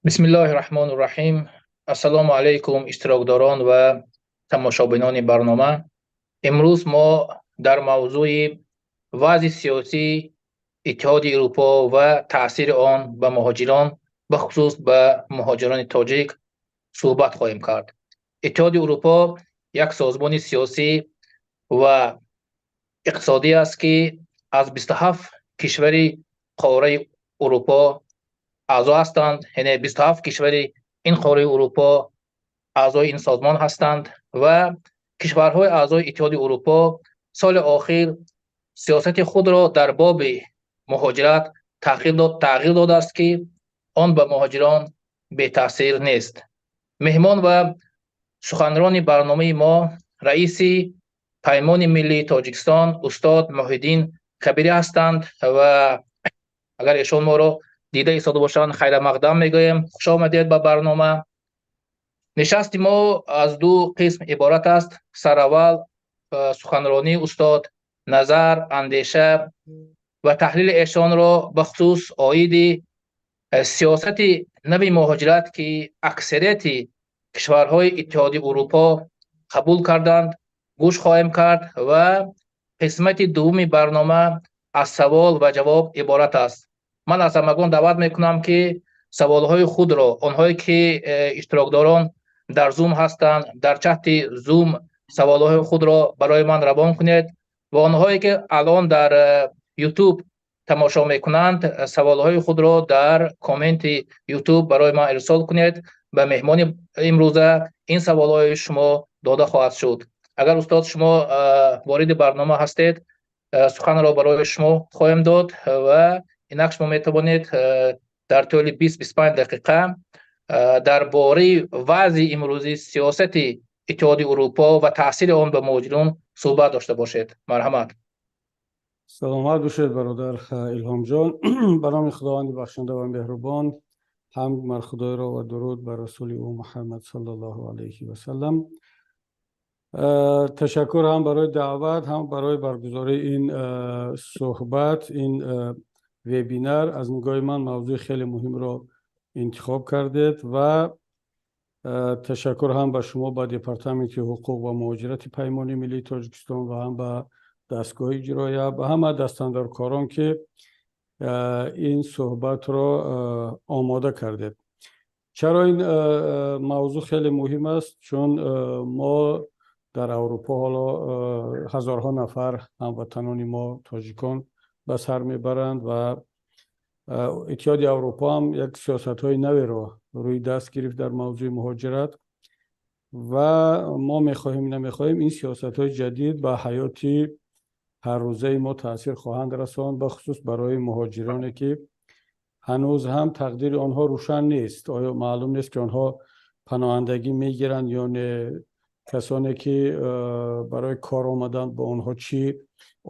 Бисмиллоҳи раҳмони раҳим. Ассалому алайкум, иштирокдорон ва тамошобинони барнома. Имрӯз мо дар мавзӯи вазъи сиёсии Иттиҳоди Аврупо ва таъсири он ба муҳоҷирон, бахусус ба муҳоҷирони тоҷик, суҳбат хоҳем кард. Иттиҳоди Аврупо як созмони сиёсӣ ва иқтисодӣ аст, ки аз 27 кишвари қораи Аврупо аъзо ҳастанд, яъне 27 кишвари ин қораи Аврупо аъзои ин созмон ҳастанд ва кишварҳои аъзои Иттиҳоди Аврупо соли охир сиёсати худро дар боби муҳоҷират тағйир додааст, ки он ба муҳоҷирон бетаъсир нест. Меҳмон ва суханрони барномаи мо раиси Паймони миллии Тоҷикистон устод Муҳиддин Кабирӣ ҳастанд ва агар эшон моро дида истода бошанд, хайрамақдам мегӯем, хуш омадед ба барнома. Нишасти мо аз ду қисм иборат аст. Сараввал суханронии устод, назар, андеша ва таҳлили эшонро бахусус оиди сиёсати нави муҳоҷират, ки аксарияти кишварҳои Иттиҳоди Аврупо қабул карданд, гӯш хоҳем кард ва қисмати дуввуми барнома аз савол ва ҷавоб иборат аст. Ман аз ҳамагон даъват мекунам, ки саволҳои худро, онҳое ки иштирокдорон дар Zoom ҳастанд, дар чати Zoom саволҳои худро барои ман равон кунед ва онҳое ки алон дар YouTube тамошо мекунанд, саволҳои худро дар комменти YouTube барои ман ирсол кунед. Ба меҳмони имрӯза ин саволҳои шумо дода хоҳад шуд. Агар устод шумо вориди барнома ҳастед, суханро барои шумо хоҳем дод ва инак шумо метавонед дар тӯли 20-25 дақиқа дар бораи вазъи имрӯзии сиёсати Иттиҳоди Аврупо ва таъсири он ба муҳоҷирон суҳбат дошта бошед. Марҳамат. Саломат бошед, бародар Илҳомҷон. Ба номи Худованди бахшанда ва меҳрубон, ҳамд бар Худойро ва дуруд бар расули ӯ Муҳаммад саллаллоҳу алайҳи васаллам. Ташаккур ҳам барои даъват, ҳам барои баргузории ин суҳбат, ин вебинар. Аз нигоҳи ман мавзӯи хеле муҳимро интихоб кардед ва ташаккур ҳам ба шумо, ба Департаменти ҳуқуқ ва муҳоҷирати Паймони миллии Тоҷикистон ва ҳам ба дастгоҳи иҷроия, ба ҳама дастандаркорон, ки ин суҳбатро омода кардед. Чаро ин мавзӯъ хеле муҳим аст? Чун мо дар Аврупо ҳоло ҳазорҳо нафар ҳамватанони мо тоҷикон ба сар мебаранд ва Иттиҳоди Аврупо ҳам як сиёсатҳои наверо рӯи даст гирифт дар мавзӯи муҳоҷират ва мо мехоҳем, намехоҳем, ин сиёсатҳои ҷадид ба ҳаёти ҳаррӯзаи мо таъсир хоҳанд расонд, бахусус барои муҳоҷироне, ки ҳанӯз ҳам тақдири онҳо рӯшан нест. Оё маълум нест, ки онҳо паноҳандагӣ мегиранд ё не, касоне ки барои кор омаданд, бо онҳо чӣ,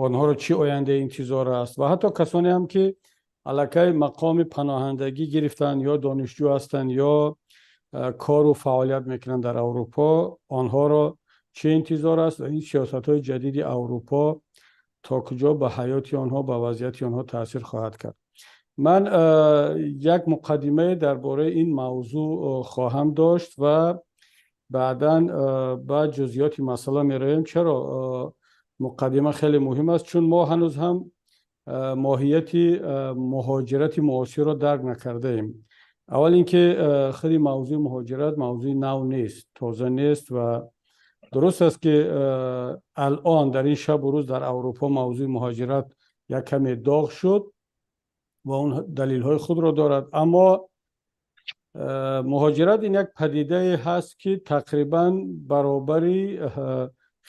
онҳоро чӣ оянда интизор аст ва ҳатто касоне ҳам ки аллакай мақоми паноҳандагӣ гирифтанд ё донишҷӯ ҳастанд ё кору фаъолият мекунанд дар Аврупо, онҳоро чӣ интизор аст ва ин сиёсатҳои ҷадиди Аврупо то куҷо ба ҳаёти онҳо, ба вазъияти онҳо таъсир хоҳад кард. Ман як муқаддимае дар бораи ин мавзӯъ хоҳам дошт ва баъдан ба ҷузъиёти масъала меравем. Чаро муқаддима хеле муҳим аст? Чун мо ҳанӯз ҳам моҳияти муҳоҷирати муосирро дарк накардаем. Аввал ин ки худи мавзӯи муҳоҷират мавзӯи нав нест, тоза нест ва дуруст аст, ки алон дар ин шабу рӯз дар Аврупо мавзӯи муҳоҷират як каме доғ шуд ва он далелҳои худро дорад, аммо муҳоҷират ин як падидае ҳаст, ки тақрибан баробари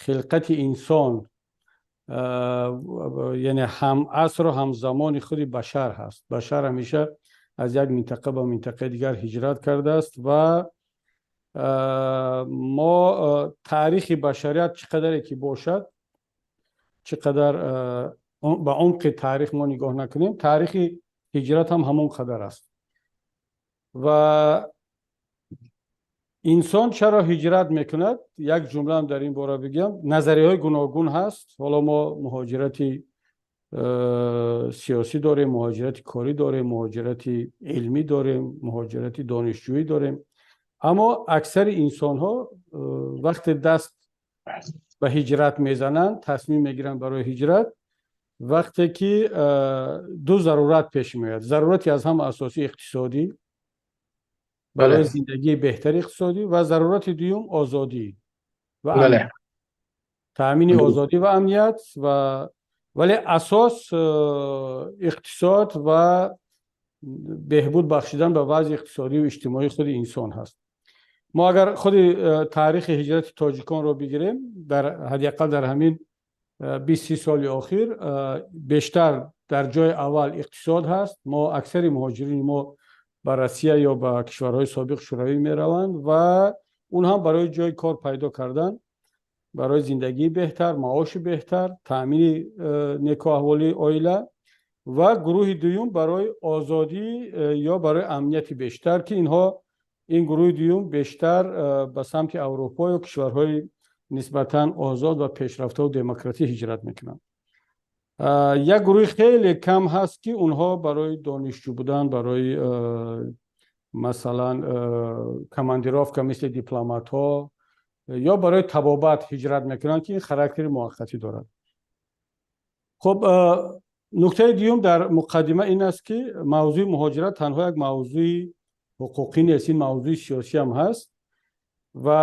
хилқати инсон, яъне ҳамасру ҳамзамони худи башар ҳаст. Башар ҳамеша аз як минтақа ба минтақаи дигар ҳиҷрат кардааст ва мо таърихи башарият чӣ қадаре ки бошад, чӣ қадар ба умқи таърих мо нигоҳ накунем, таърихи ҳиҷрат ҳам ҳамон қадар аст. Ва инсон чаро ҳиҷрат мекунад? Як ҷумлаам дар ин бора бигӯям. Назарияҳои гуногун ҳаст. Ҳоло мо муҳоҷирати Сиёсӣ дорем, муҳоҷирати корӣ дорем, муҳоҷирати илмӣ дорем, муҳоҷирати донишҷӯӣ дорем. Аммо аксари инсонҳо вақте даст ба ҳиҷрат мезананд, тасмим мегиранд барои ҳиҷрат, вақте ки ду зарурат пеш меояд. Зарурати аз ҳама асосӣ иқтисодӣ, барои зиндагии беҳтари иқтисодӣ, ва зарурати дуюм озодӣ ва таъмини озодӣ ва амният. Ва вале асос иқтисод ва беҳбуд бахшидан ба вазъи иқтисодию иҷтимоии худи инсон ҳаст. Мо агар худи таърихи ҳиҷрати тоҷиконро бигирем, дар ҳадди ақал дар ҳамин 20-30 соли охир бештар дар ҷои аввал иқтисод ҳаст. Мо аксари муҳоҷирини мо ба Россия ё ба кишварҳои собиқ Шӯравӣ мераванд ва он ҳам барои ҷои кор пайдо кардан, барои зиндагии беҳтар, маоши беҳтар, таъмини некӯаҳволии оила. Ва гурӯҳи дуюм барои озодӣ ё барои амнияти бештар, ки инҳо, ин гурӯҳи дуюм бештар ба самти Аврупо ё кишварҳои нисбатан озод ва пешрафтаву демократӣ ҳиҷрат мекунанд. Як гурӯҳи хеле кам ҳаст, ки онҳо барои донишҷӯ будан, барои масалан командировка мисли дипломатҳо ё барои табобат ҳиҷрат мекунанд, ки ин характери муваққатӣ дорад. Хуб, нуктаи дуюм дар муқаддима ин аст, ки мавзӯи муҳоҷират танҳо як мавзӯи ҳуқуқӣ нест, ин мавзӯи сиёсӣ ҳам ҳаст. Ва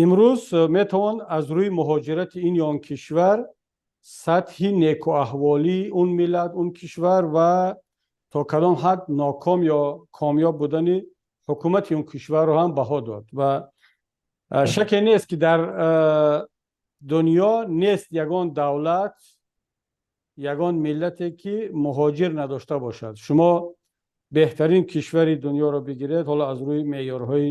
имрӯз метавон аз рӯи муҳоҷирати ин ё он кишвар сатҳи некӯаҳволии он миллат, он кишвар ва то кадом ҳад ноком ё комёб будани ҳукумати он кишварро ҳам баҳо дод. Ва шаке нест, ки дар дунё нест ягон давлат, ягон миллате, ки муҳоҷир надошта бошад. Шумо беҳтарин кишвари дунёро бигиред, ҳоло аз рӯи меъёрҳои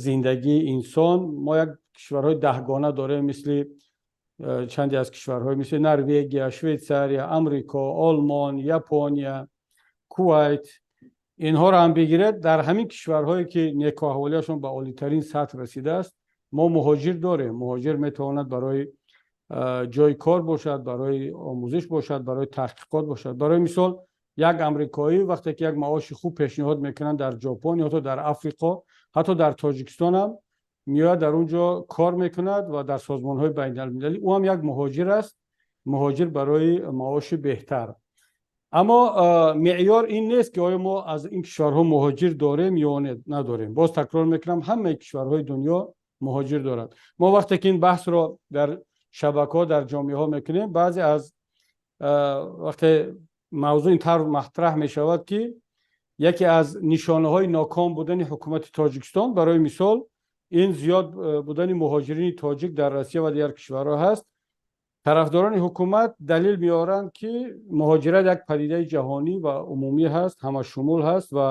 зиндагии инсон мо як кишварҳои даҳгона дорем, мисли чанде аз кишварҳои мисли Норвегия, Швейтсария, Амрико, Олмон, Япония, Кувайт, инҳоро ҳам бигиред, дар ҳамин кишварҳое ки некӯаҳволиашон ба олитарин сатҳ расидааст, мо муҳоҷир дорем. Муҳоҷир метавонад барои ҷои кор бошад, барои омӯзиш бошад, барои таҳқиқот бошад. Барои мисол, як амрикоӣ вақте ки як маоши хуб пешниҳод мекунанд дар Ҷопон ё ҳатто дар Африқо, ҳатто дар Тоҷикистон ҳам, меояд, дар он ҷо кор мекунад ва дар созмонҳои байналмилалӣ. Ӯ ҳам як муҳоҷир аст, муҳоҷир барои маоши беҳтар. Аммо меъёр ин нест, ки оё мо аз ин кишварҳо муҳоҷир дорем ё надорем. Боз такрор мекунам, ҳамаи кишварҳои дунё муҳоҷир дорад. Мо вақте ки ин баҳсро дар шабакаҳо, дар ҷомеаҳо мекунем, баъзе аз вақте мавзӯъ ин тавр матраҳ мешавад, ки яке аз нишонаҳои ноком будани ҳукумати Тоҷикистон, барои мисол, ин зиёд будани муҳоҷирини тоҷик дар Россия ва дигар кишварҳо ҳаст, тарафдорони ҳукумат далел меоранд, ки муҳоҷират як падидаи ҷаҳонӣ ва умумӣ ҳаст, ҳамашумул ҳаст ва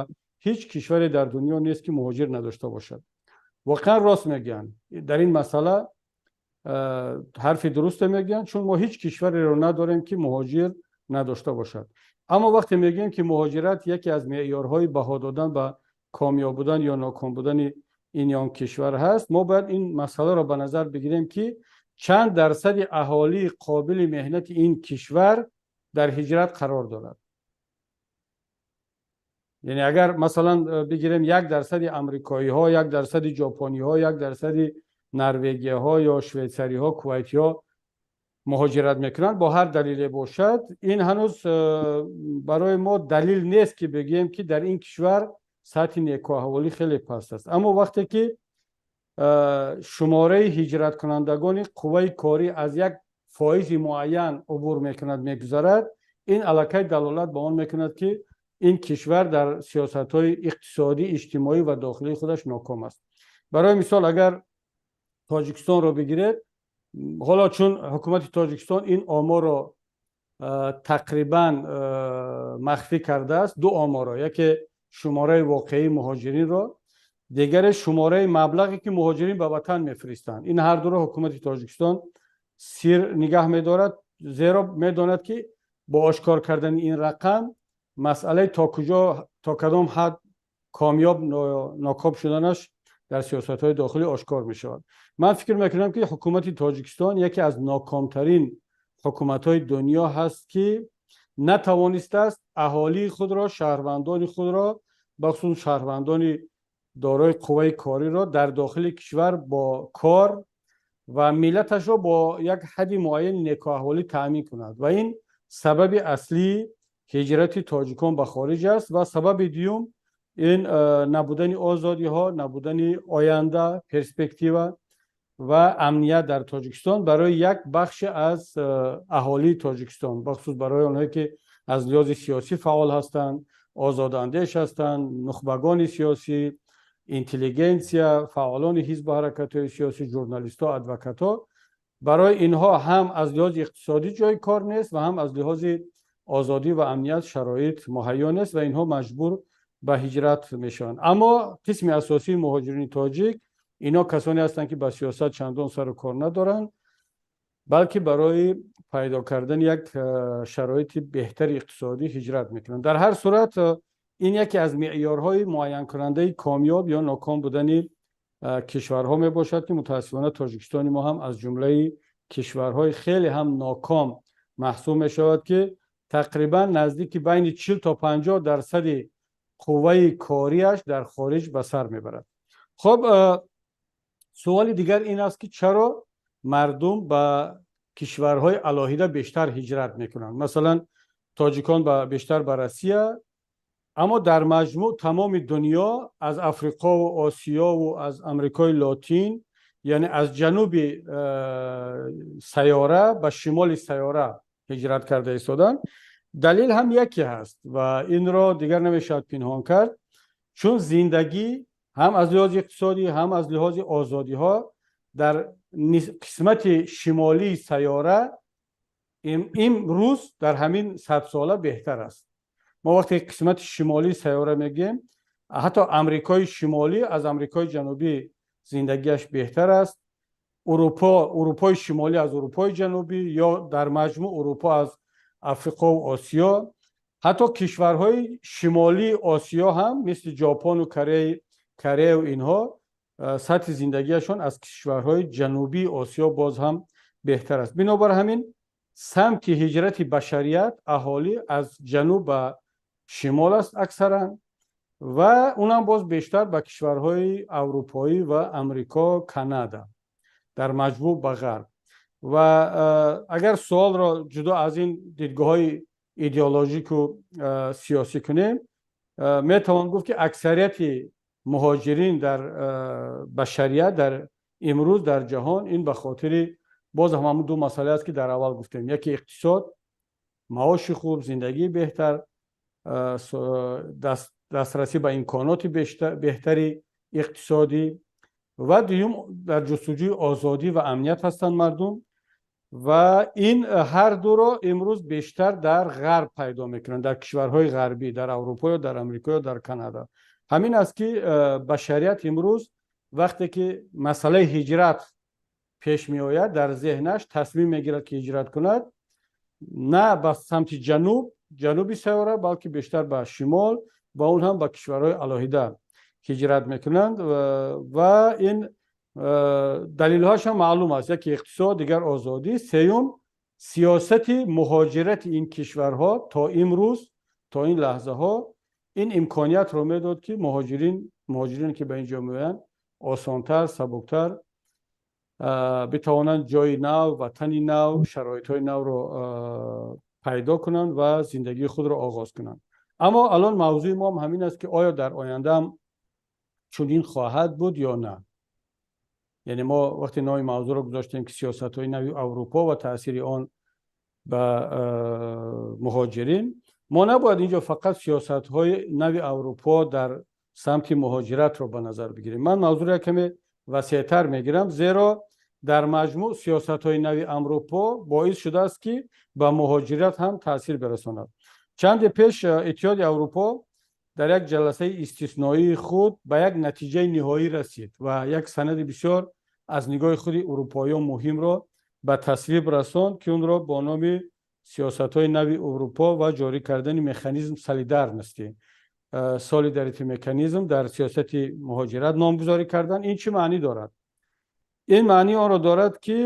ҳеҷ кишваре дар дунё нест, ки муҳоҷир надошта бошад. Воқеан рост мегӯянд, дар ин масъала ҳарфи дурусте мегӯянд, чун мо ҳеҷ кишвареро надорем, ки муҳоҷир надошта бошад. Аммо вақте мегӯем, ки муҳоҷират яке аз меъёрҳои баҳо додан ба комёб будан ё ноком будани ин ё он кишвар ҳаст, мо бояд ин масъаларо ба назар бигирем, ки чанд дарсади аҳолии қобили меҳнати ин кишвар дар ҳиҷрат қарор дорад. Яъне агар масалан бигирем, 1 дарсади амрикоиҳо, 1 дарсади ҷопониҳо, 1 дарсади норвегияҳо ё швейтсариҳо, кувайтиҳо муҳоҷират мекунанд, бо ҳар далеле бошад, ин ҳанӯз барои мо далил нест, ки бигӯем, ки дар ин кишвар сатҳи некӯаҳволӣ хеле паст аст. Аммо вақте ки шумораи ҳиҷраткунандагони қувваи корӣ аз як фоизи муайян убур мекунад, мегузарад, ин аллакай далолат ба он мекунад, ки ин кишвар дар сиёсатҳои иқтисодӣ, иҷтимоӣ ва дохилии худаш ноком аст. Барои мисол, агар Тоҷикистонро бигиред, ҳоло чун ҳукумати Тоҷикистон ин оморро тақрибан махфӣ кардааст, ду оморро: яке шумораи воқеии муҳоҷиринро, дигаре шумораи маблағе, ки муҳоҷирин ба ватан мефиристанд. Ин ҳар дуро ҳукумати Тоҷикистон сир нигаҳ медорад, зеро медонад, ки бо ошкор кардани ин рақам масъалаи то куҷо, то кадом ҳад комёб, ноком шуданаш дар сиёсатҳои дохилӣ ошкор мешавад. Ман фикр мекунам, ки ҳукумати Тоҷикистон яке аз нокомтарин ҳукуматҳои дунё ҳаст, ки натавонистааст аҳолии худро, шаҳрвандони худро, бахусус шаҳрвандони дорои қувваи кориро дар дохили кишвар бо кор ва миллаташро бо як ҳадди муайяни некуаҳволӣ таъмин кунад. Ва ин сабаби аслии ҳиҷрати тоҷикон ба хориҷ аст. Ва сабаби дуюм ин набудани озодиҳо, набудани оянда, перспектива ва амният дар Тоҷикистон барои як бахши аз аҳолии Тоҷикистон, бахусус барои онҳое, ки аз лиҳози сиёсӣ фаъол ҳастанд, озодандеш ҳастанд, нухбагони сиёсӣ, интеллигенсия, фаъолони ҳизбу ҳаракатҳои сиёсӣ, журналистҳо, адвокатҳо. Барои инҳо ҳам аз лиҳози иқтисодӣ ҷои кор нест ва ҳам аз лиҳози озодӣ ва амният шароит муҳайё нест ва инҳо маҷбур ба ҳиҷрат мешаванд. Аммо қисми асосии муҳоҷирини тоҷик инҳо касоне ҳастанд, ки ба сиёсат чандон сару кор надоранд, балки барои пайдо кардани як шароити беҳтари иқтисодӣ ҳиҷрат мекунанд. Дар ҳар сурат, ин яке аз меъёрҳои муайянкунандаи комёб ё ноком будани кишварҳо мебошад, ки мутаассифона Тоҷикистони мо ҳам аз ҷумлаи кишварҳои хеле ҳам ноком маҳсуб мешавад, ки тақрибан наздики байни 40 то 50% қувваи кориаш дар хориҷ ба сар мебарад. Хуб, суоли дигар ин аст, ки чаро мардум ба кишварҳои алоҳида бештар ҳиҷрат мекунанд? Масалан, тоҷикон бештар ба Россия, аммо дар маҷмӯъ тамоми дунё, аз Африқову Осиёву аз Амрикои Лотин, яъне аз ҷануби сайёра ба шимоли сайёра ҳиҷрат карда истоданд. Далил ҳам яке ҳаст ва инро дигар намешавад пинҳон кард, чун зиндагӣ ҳам аз лиҳози иқтисодӣ, ҳам аз лиҳози озодиҳо дар қисмати шимолии сайёра имрӯз дар ҳамин садсола беҳтар аст. Мо вақте қисмати шимолии сайёра мегӯем, ҳатто Амрикои Шимолӣ аз Амрикои Ҷанубӣ зиндагиаш беҳтар аст, Урупо, Урупои Шимолӣ аз Урупои Ҷанубӣ ё дар маҷмӯъ Урупо аз Африқову Осиё, ҳатто кишварҳои шимолии Осиё ҳам мисли Ҷопону Кореяу инҳо сатҳи зиндагиашон аз кишварҳои ҷанубии Осиё боз ҳам беҳтар аст. Бинобар ҳамин, самти ҳиҷрати башарият, аҳолӣ аз ҷануб ба шимол аст аксаран ва унам боз бештар ба кишварҳои аврупоӣ ва Амрико, Канада, дар маҷмӯъ ба ғарб. Ва агар суолро ҷудо аз ин дидгоҳҳои идеологику сиёсӣ кунем, метавон гуфт, ки аксарияти муҳоҷирин дар башарият дар имрӯз дар ҷаҳон ин ба хотири боз ҳам ҳамун ду масъале аст, ки дар аввал гуфтем: яке иқтисод, маоши хуб, зиндагии беҳтар, дастрасӣ ба имконоти беҳтари иқтисодӣ, ва дуюм дар ҷустуҷӯи озодӣ ва амният ҳастанд мардум. Ва ин ҳар дуро имрӯз бештар дар ғарб пайдо мекунанд, дар кишварҳои ғарбӣ, дар Аврупо ё дар Амрико ё дар Канада. Ҳамин аст, ки башарият имрӯз вақте ки масъалаи ҳиҷрат пеш меояд, дар зеҳнаш тасмим мегирад, ки ҳиҷрат кунад на ба самти ҷануб, ҷануби сайёра, балки бештар ба шимол ва он ҳам ба кишварҳои алоҳида ҳиҷрат мекунанд. Ва ин далилҳояш ҳам маълум аст: яке иқтисод, дигар озодӣ, сеюм сиёсати муҳоҷирати ин кишварҳо то имрӯз, то ин лаҳзаҳо ин имкониятро медод, ки муҳоҷирин, ки ба ин ҷо меоянд, осонтар, сабуктар битавонанд ҷои нав, ватани нав, шароитҳои навро пайдо кунанд ва зиндагии худро оғоз кунанд. Аммо алон мавзӯи мо ҳам ҳамин аст, ки оё дар оянда ҳам чунин хоҳад буд ё на. Яъне мо вақте номи мавзӯъро гузоштем, ки сиёсатҳои нави Аврупо ва таъсири он ба муҳоҷирин, мо набояд инҷо фақат сиёсатҳои нави Аврупо дар самти муҳоҷиратро ба назар бигирем. Ман мавзӯъро як каме васеътар мегирам, зеро дар маҷмӯъ сиёсатҳои нави Аврупо боис шудааст, ки ба муҳоҷират ҳам таъсир бирасонад. Чанде пеш Иттиҳоди Аврупо дар як ҷаласаи истисноии худ ба як натиҷаи ниҳоӣ расид ва як санади бисёр аз нигоҳи худи урупоиён муҳимро ба тасвиб расонд, ки онро бо номи сиёсатҳои нави Аврупо ва ҷорӣ кардани механизм солидарности, Solidarity Mechanism, дар сиёсати муҳоҷират номгузорӣ карданд. Ин чӣ маънӣ дорад? Ин маънии онро дорад, ки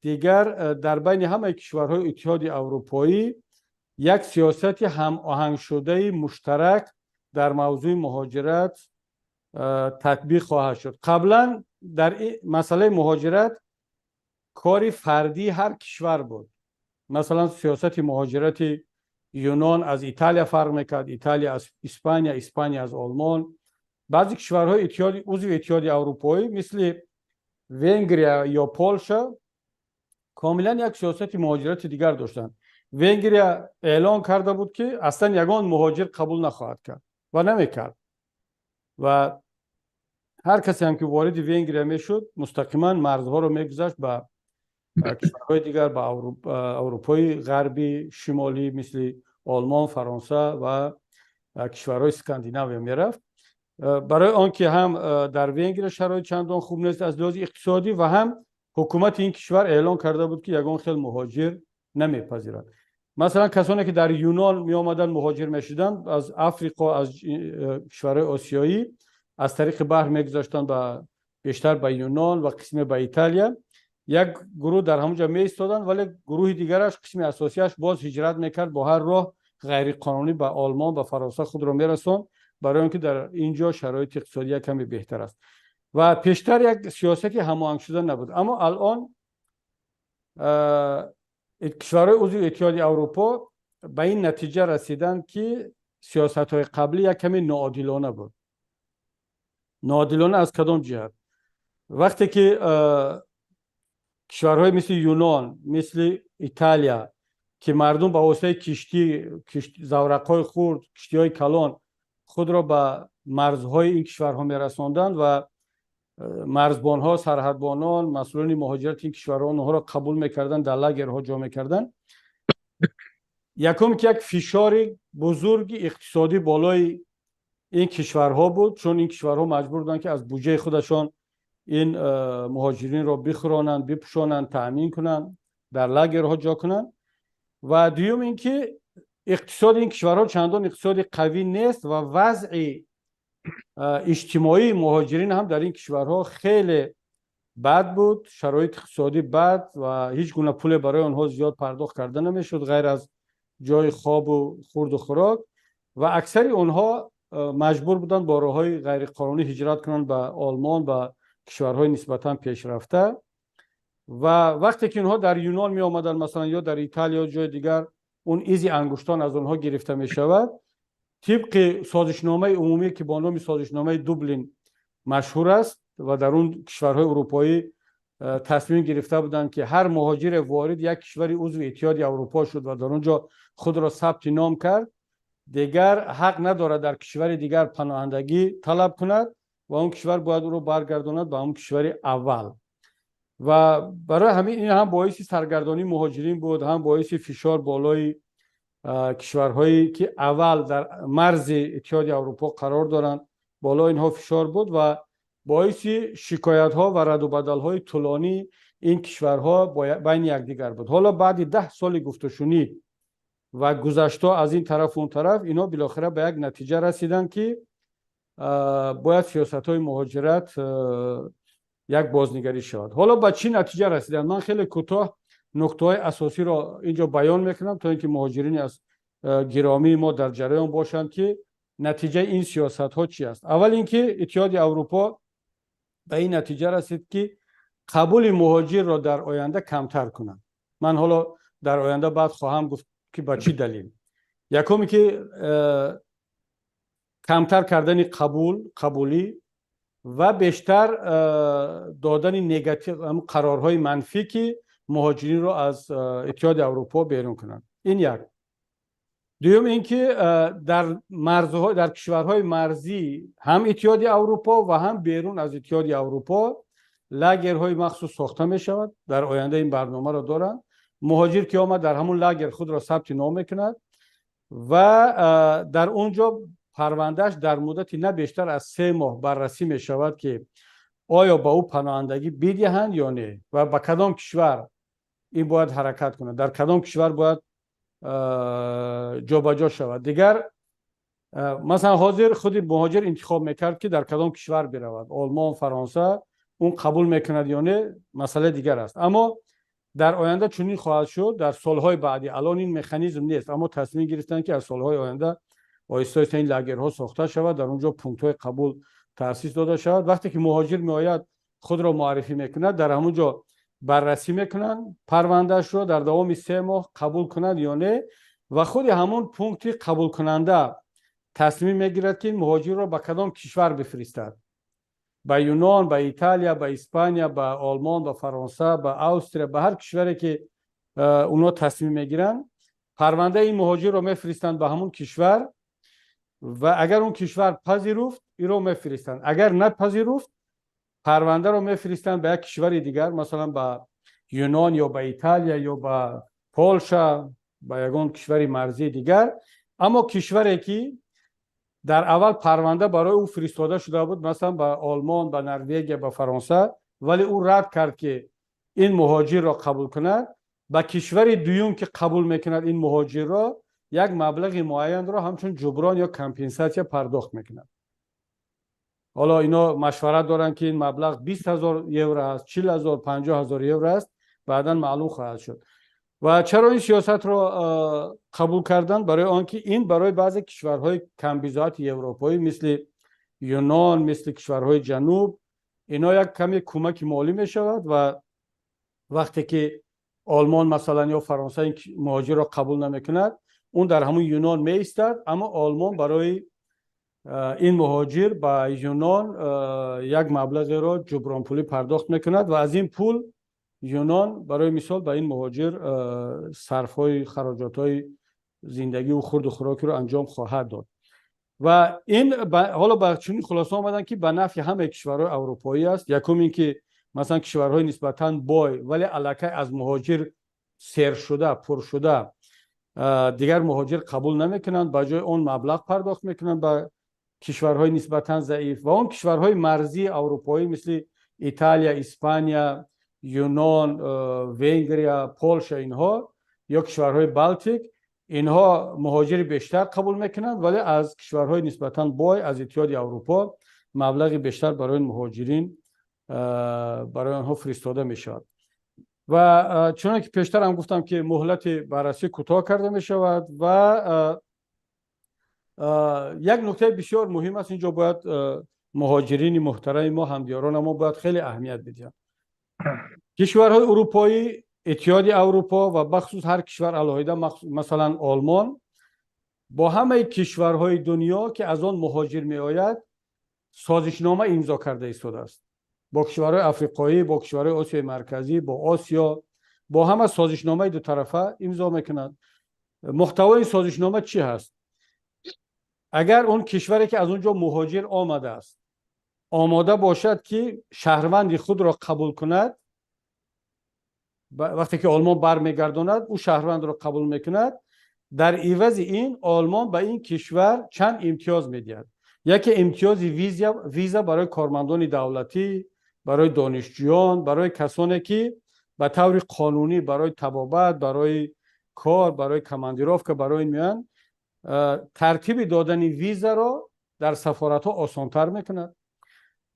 дигар дар байни ҳамаи кишварҳои Иттиҳоди Аврупоӣ як сиёсати ҳамоҳангшудаи муштарак дар мавзӯи муҳоҷират татбиқ хоҳад шуд. Қаблан дар масъалаи муҳоҷират кори фардии ҳар кишвар буд. Масалан, сиёсати муҳоҷирати Юнон аз Италия фарқ мекард, Италия аз Испания, Испания аз Олмон. Баъзе кишварҳои узви Иттиҳоди Аврупоӣ, мисли Венгрия ё Полша, комилан як сиёсати муҳоҷирати дигар доштанд. Венгрия эълон карда буд, ки аслан ягон муҳоҷир қабул нахоҳад кард ва намекард ва ҳар касе ҳам ки вориди Венгрия мешуд, мустақиман марзҳоро мегузашт ба кишварҳои дигар, ба Аврупои Ғарби Шимолӣ, мисли Олмон, Фаронса ва кишварҳои Скандинавия мерафт, барои он ки ҳам дар Венгрия шароит чандон хуб нест аз лиҳози иқтисодӣ ва ҳам ҳукумати ин кишвар эълон карда буд, ки ягон хел муҳоҷир намепазирад. Масалан, касоне ки дар Юнон меомаданд, муҳоҷир мешуданд аз Африқо, аз кишварҳои осиёӣ, аз тариқи баҳр мегузаштанд ба бештар ба Юнон ва қисме ба Италия. Як гурӯҳ дар ҳамонҷо меистоданд, вале гурӯҳи дигараш, қисми асосияш, боз ҳиҷрат мекард, бо ҳар роҳ ғайриқонунӣ ба Олмон, ба Фаронса худро мерасонд, барои он ки дар ин ҷо шароити иқтисодӣ як каме беҳтар аст. Ва пештар як сиёсати ҳамоҳангшуда набуд, аммо алон кишварҳои узви Иттиҳоди Аврупо ба ин натиҷа расиданд, ки сиёсатҳои қаблӣ як каме ноодилона буд. Ноодилона аз кадом ҷиҳат? Вақте ки кишварҳои мисли Юнон, мисли Италия, ки мардум ба воситаи киштӣ, заврақҳои хурд, киштиҳои калон худро ба марзҳои ин кишварҳо мерасонданд ва марзбонҳо, сарҳадбонон, масъулони муҳоҷирати ин кишварҳо онҳоро қабул мекарданд, дар лагерҳо ҷо мекарданд. Якум ки як фишори бузурги иқтисодӣ болои ин кишварҳо буд, чун ин кишварҳо маҷбур буданд, ки аз буҷаи худашон ин муҳоҷиринро бихӯронанд, бипӯшонанд, таъмин кунанд, дар лагерҳо ҷо кунанд. Ва дуюм ин ки иқтисоди ин кишварҳо чандон иқтисоди қавӣ нест ва вазъи иҷтимоии муҳоҷирин ҳам дар ин кишварҳо хеле бад буд, шароити иқтисодӣ бад ва ҳеҷ гуна пуле барои онҳо зиёд пардохт карда намешуд, ғайр аз ҷои хобу хурду хӯрок, ва аксари онҳо маҷбур буданд бо роҳҳои ғайриқонунӣ ҳиҷрат кунанд ба Олмон, ба кишварҳои нисбатан пешрафта. Ва вақте ки онҳо дар Юнон меомаданд, масалан, ё дар Италия ё ҷои дигар, он изи ангуштон аз онҳо гирифта мешавад. Тибқи созишномаи умумӣ, ки бо номи созишномаи Дублин машҳур аст, ва дар он кишварҳои урупоӣ тасмим гирифта буданд, ки ҳар муҳоҷире ворид як кишвари узви Иттиҳоди Аврупо шуд ва дар он ҷо худро сабти ном кард, дигар ҳақ надорад дар кишвари дигар паноҳандагӣ талаб кунад ва он кишвар бояд ӯро баргардонад ба ҳамон кишвари аввал. Ва барои ҳамин ин ҳам боиси саргардонии муҳоҷирин буд, ҳам боиси фишор болои кишварҳое ки аввал дар марзи Иттиҳоди Аврупо қарор доранд, болои инҳо фишор буд ва боиси шикоятҳо ва раду бадалҳои тӯлонии ин кишварҳо байни якдигар буд. Ҳоло баъди 10 соли гуфтушунид ва гузаштҳо аз ин тарафу он тараф, инҳо билохира ба як натиҷа расиданд, ки бояд сиёсатҳои муҳоҷират як бознигарӣ шавад. Ҳоло ба чӣ натиҷа расиданд? Ман хеле кӯтоҳ нуктаҳои асосиро инҷо баён мекунам, то ин ки муҳоҷирини аз гиромии мо дар ҷараён бошанд, ки натиҷаи ин сиёсатҳо чи аст. Аввал ин ки Иттиҳоди Аврупо ба ин натиҷа расид, ки қабули муҳоҷирро дар оянда камтар кунанд. Ман ҳоло дар оянда баъд хоҳам гуфт, ки ба чӣ далел. Якуме ки камтар кардани қабулӣ ва бештар додани негатив, қарорҳои манфӣ, ки муҳоҷиринро аз Иттиҳоди Аврупо берун кунанд. Ин як. Дуюм ин ки дар марзҳо, дар кишварҳои марзӣ, ҳам Иттиҳоди Аврупо ва ҳам берун аз Иттиҳоди Аврупо, лагерҳои махсус сохта мешавад. Дар оянда ин барномаро доранд. Муҳоҷир ки омад, дар ҳамун лагер худро сабти ном мекунад ва дар он ҷо парвандааш дар муддати на бештар аз 3 моҳ баррасӣ мешавад, ки оё ба ӯ паноҳандагӣ бидиҳанд ё не ва ба кадом кишвар ин бояд ҳаракат кунад, дар кадом кишвар бояд ҷобаҷо шавад. Дигар, масалан, ҳозир худи муҳоҷир интихоб мекард, ки дар кадом кишвар биравад: Олмон, Фаронса. Он қабул мекунад ё не, масъалаи дигар аст, аммо дар оянда чунин хоҳад шуд. Дар солҳои баъдӣ, алон ин механизм нест, аммо тасмим гирифтанд, ки аз солҳои оянда оҳиста оҳиста ин лагерҳо сохта шавад, дар он ҷо пунктҳои қабул таъсис дода шавад. Вақте ки муҳоҷир меояд, худро муаррифӣ мекунад, дар ҳамон ҷо баррасӣ мекунанд парвандаашро, дар давоми 3 моҳ қабул кунад ё не. Ва худи ҳамон пункти қабулкунанда тасмим мегирад, ки муҳоҷирро ба кадом кишвар бифиристад: ба Юнон, ба Италия, ба Испания, ба Олмон, ба Фаронса, ба Австрия, ба ҳар кишваре ки онҳо тасмим мегиранд. Парвандаи ин муҳоҷирро мефиристанд ба ҳамон кишвар ва агар он кишвар пазируфт, иро мефиристанд, агар напазируфт, парвандаро мефиристанд ба як кишвари дигар, масалан ба Юнон ё ба Италия ё ба Полша, ба ягон кишвари марзии дигар. Аммо кишваре ки дар аввал парванда барои ӯ фиристода шуда буд, масалан ба Олмон, ба Норвегия, ба Фаронса, вале ӯ рад кард, ки ин муҳоҷирро қабул кунад, ба кишвари дуюм ки қабул мекунад ин муҳоҷирро, як маблағи муайянро ҳамчун ҷуброн ё компенсатсия пардохт мекунад. Ҳоло ино машварат доранд, ки ин маблағ 20 000 евро аст, 40 000, 50 000 евро аст, баъдан маълум хоҳад шуд. Ва чаро ин сиёсатро қабул карданд? Барои он ки ин барои баъзе кишварҳои камбизоати европоӣ, мисли Юнон, мисли кишварҳои ҷануб, ино як каме кӯмаки молӣ мешавад. Ва вақте ки Олмон масалан ё Фаронса ин муҳоҷирро қабул намекунад, он дар ҳамун Юнон меистад, аммо Олмон барои ин муҳоҷир ба Юнон як маблағеро ҷубронпулӣ пардохт мекунад ва аз ин пул Юнон барои мисол ба ин муҳоҷир сарфҳои хароҷотҳои зиндагиву хурду хӯрокиро анҷом хоҳад дод. Ва ин ҳоло ба чунин хулоса омаданд, ки ба нафъи ҳамаи кишварҳои аврупоӣ аст. Якум ин ки масалан кишварҳои нисбатан бой, вале аллакай аз муҳоҷир сершуда, пуршуда, дигар муҳоҷир қабул намекунанд, ба ҷои он маблағ пардохт мекунанд ба кишварҳои нисбатан заиф. Ва он кишварҳои марзии аврупоӣ, мисли Италия, Испания, Юнон, Венгрия, Полша, инҳо ё кишварҳои Балтик, инҳо муҳоҷири бештар қабул мекунанд, вале аз кишварҳои нисбатан бой аз Иттиҳоди Аврупо маблағи бештар барои муҳоҷирин, барои онҳо фиристода мешавад. Ва чуноне ки пештар ҳам гуфтам, ки муҳлати баррасӣ кӯтоҳ карда мешавад. Ва як нуктаи бисёр муҳим аст инҷо, бояд муҳоҷирини муҳтарами мо, ҳамдиёрона мо бояд хеле аҳамият бидиҳанд. Кишварҳои урупоӣ, Иттиҳоди Аврупо ва бахусус ҳар кишвар алоҳида, масалан Олмон, бо ҳамаи кишварҳои дунё, ки аз он муҳоҷир меояд, созишнома имзо карда истодааст. Бо кишварҳои африқоӣ, бо кишварҳои Осиёи Марказӣ, бо Осиё, бо ҳама созишномаи дутарафа имзо мекунад. Муҳтавои созишнома чӣ ҳаст? Агар он кишваре ки аз он ҷо муҳоҷир омадааст, омода бошад, ки шаҳрванди худро қабул кунад, вақте ки Олмон бармегардонад, ӯ шаҳрвандро қабул мекунад, дар ивази ин Олмон ба ин кишвар чанд имтиёз медиҳад. Яке имтиёзи виза барои кормандони давлатӣ, барои донишҷӯён, барои касоне ки ба таври қонунӣ барои табобат, барои кор, барои командировка барои ин меоянд, тартиби додани визаро дар сафоратҳо осонтар мекунад.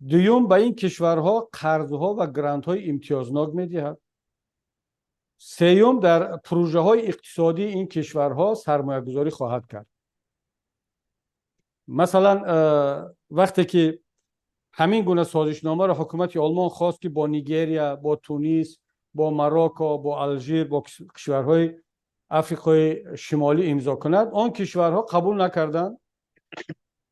Дуюм, ба ин кишварҳо қарзҳо ва грантҳои имтиёзнок медиҳад. Сеюм, дар пурӯжаҳои иқтисодии ин кишварҳо сармоягузорӣ хоҳад кард. Масалан, вақте ки ҳамин гуна созишномаро ҳукумати Олмон хост, ки бо Нигерия, бо Тунис, бо Марокко, бо Алжир, бо кишварҳои Африқои Шимолӣ имзо кунад, он кишварҳо қабул накарданд.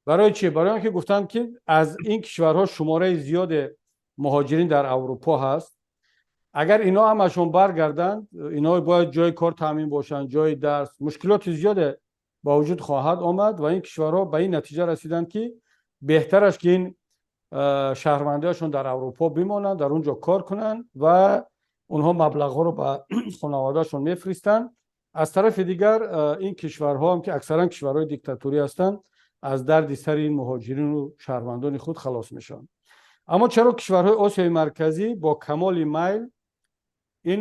Барои чӣ? Барои он ки гуфтанд, ки аз ин кишварҳо шумораи зиёде муҳоҷирин дар Аврупо ҳаст, агар ино ҳамашон баргарданд, ино бояд ҷои кор таъмин бошанд, ҷои дарс, мушкилоти зиёде ба вуҷуд хоҳад омад. Ва ин кишварҳо ба ин натиҷа расиданд, ки беҳтараш ки ин шаҳрвандиашон дар Аврупо бимонанд, дар он ҷо кор кунанд ва онҳо маблағҳоро ба хонаводаашон мефиристанд. Аз тарафи дигар, ин кишварҳо ҳам, ки аксаран кишварҳои диктатурӣ ҳастанд, аз дарди сари ин муҳоҷирину шаҳрвандони худ халос мешаванд. Аммо чаро кишварҳои Осиёи Марказӣ бо камоли майл ин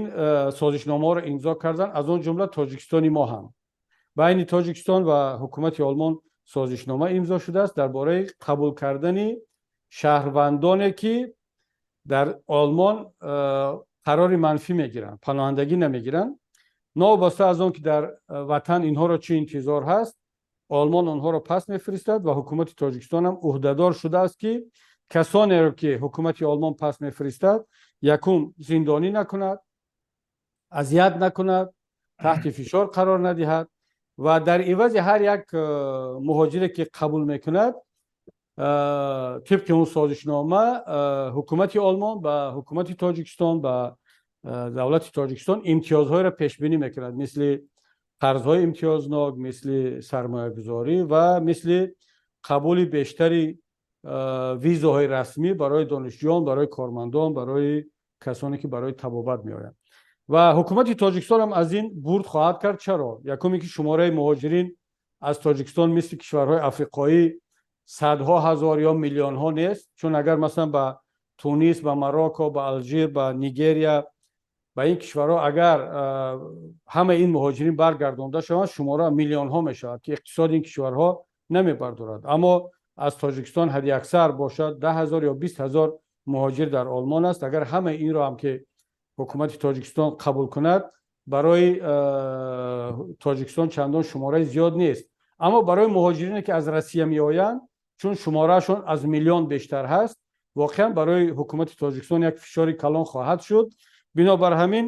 созишномаҳоро имзо карданд, аз он ҷумла Тоҷикистони мо ҳам? Байни Тоҷикистон ва ҳукумати Олмон созишнома имзо шудааст дар бораи қабул кардани шаҳрвандоне ки Дар Олмон қарори манфӣ мегиранд, паноҳандагӣ намегиранд. Новобаста аз он ки дар ватан инҳоро чӣ интизор ҳаст, Олмон онҳоро пас мефиристад ва ҳукумати Тоҷикистон ҳам ӯҳдадор шудааст, ки касонеро, ки ҳукумати Олмон пас мефиристад, якум, зиндонӣ накунад, азият накунад, таҳти фишор қарор надиҳад ва дар ивази ҳар як муҳоҷире, ки қабул мекунад, тибқи он созишнома ҳукумати Олмон ба ҳукумати Тоҷикистон, ба давлати Тоҷикистон имтиёзҳоеро пешбинӣ мекунад, мисли қарзҳои имтиёзнок, мисли сармоягузорӣ ва мисли қабули бештари визаҳои расмӣ барои донишҷӯён, барои кормандон, барои касоне, ки барои табобат меоянд. Ва ҳукумати Тоҷикистон ҳам аз ин бурд хоҳад кард. Чаро? Якуме ки шумораи муҳоҷирин аз Тоҷикистон мисли кишварҳои африқоӣ садҳо ҳазор ё миллионҳо нест. Чун агар, масалан, ба Тунис, ба Марокко, ба Алжир, ба Нигерия, ба ин кишварҳо агар ҳамаи ин муҳоҷирин баргардонда шаванд, шумора миллионҳо мешавад, ки иқтисоди ин кишварҳо намебардорад. Аммо аз Тоҷикистон ҳадди аксар бошад 10 000 ё 20 000 муҳоҷир дар Олмон аст. Агар ҳамаи инро ҳам ки ҳукумати Тоҷикистон қабул кунад, барои Тоҷикистон чандон шумораи зиёд нест. Аммо барои муҳоҷирине, ки аз Россия меоянд, чун шумораашон аз миллион бештар ҳаст, воқеан барои ҳукумати Тоҷикистон як фишори калон хоҳад шуд. Бинобар ҳамин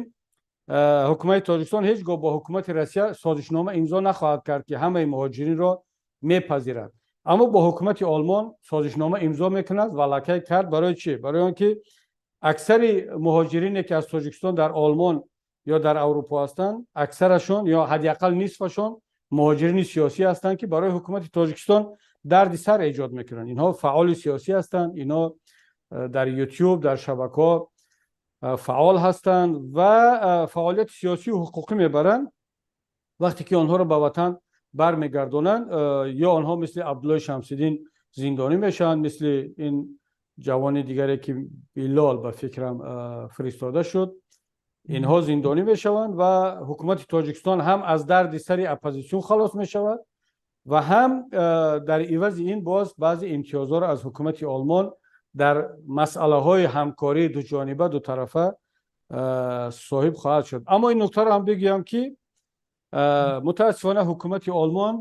ҳукумати Тоҷикистон ҳеҷ гоҳ бо ҳукумати Россия созишнома имзо нахоҳад кард, ки ҳамаи муҳоҷиринро мепазирад. Аммо бо ҳукумати Олмон созишнома имзо мекунад ва аллакай кард. Барои чӣ? Барои он ки аксари муҳоҷирине, ки аз Тоҷикистон дар Олмон ё дар Аврупо ҳастанд, аксарашон ё ҳадди ақал нисфашон муҳоҷирини сиёсӣ ҳастанд, ки барои ҳукумати Тоҷикистон дарди сар эҷод мекунанд. Инҳо фаъоли сиёсӣ ҳастанд, инҳо дар Ютюб, дар шабакаҳо фаъол ҳастанд ва фаъолияти сиёсию ҳуқуқӣ мебаранд. Вақте ки онҳоро ба ватан бармегардонанд, ё онҳо мисли Абдуллои Шамсиддин зиндонӣ мешаванд, мисли ин ҷавони дигаре, ки Билол ба фикрам фиристода шуд, инҳо зиндонӣ мешаванд ва ҳукумати Тоҷикистон ҳам аз дарди сари оппозитсион халос мешавад ва ҳам дар ивази ин боз баъзе имтиёзҳоро аз ҳукумати Олмон дар масъалаҳои ҳамкории дуҷониба, дутарафа соҳиб хоҳад шуд. Аммо ин нуктаро ҳам бигӯям, ки мутаассифона ҳукумати Олмон,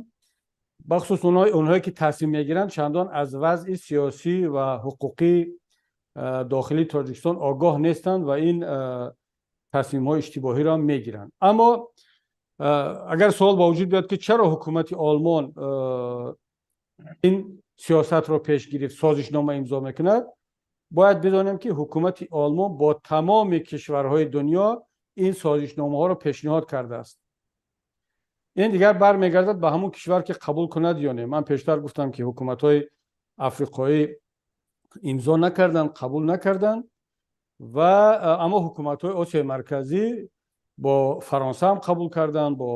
бахусус онҳое ки тасмим мегиранд, чандон аз вазъи сиёсӣ ва ҳуқуқии дохилии Тоҷикистон огоҳ нестанд ва ин тасмимҳои иштибоҳиро ҳам мегиранд. Аммо агар суол ба вуҷуд биёд, ки чаро ҳукумати Олмон ин сиёсатро пеш гирифт, созишнома имзо мекунад, бояд бидонем, ки ҳукумати Олмон бо тамоми кишварҳои дунё ин созишномаҳоро пешниҳод кардааст. Ин дигар бармегардад ба ҳамон кишвар, ки қабул кунад ё не. Ман пештар гуфтам, ки ҳукуматҳои африқоӣ имзо накарданд, қабул накарданд ва аммо ҳукуматҳои Осиёи Марказӣ бо Фаронса ҳам қабул карданд, бо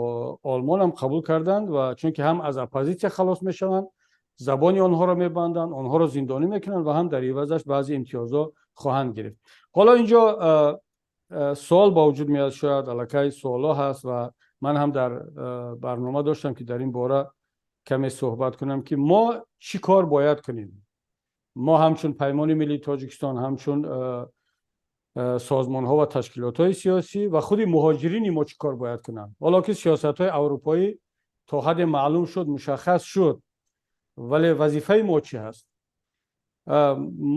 Олмон ҳам қабул карданд. Ва чунки ҳам аз оппозитсия халос мешаванд, забони онҳоро мебанданд, онҳоро зиндонӣ мекунанд ва ҳам дар ивазаш баъзе имтиёзҳо хоҳанд гирифт. Ҳоло инҷо суол ба вуҷуд меояд, шояд аллакай суолҳо ҳаст ва ман ҳам дар барнома доштам, ки дар ин бора каме суҳбат кунам, ки мо чӣ кор бояд кунем. Мо ҳамчун Паймони миллии Тоҷикистон, ҳамчун созмонҳо ва ташкилотҳои сиёсӣ ва худи муҳоҷирини мо чӣ кор бояд кунанд, ҳоло ки сиёсатҳои аврупоӣ то ҳадде маълум шуд, мушаххас шуд, вале вазифаи мо чӣ ҳаст?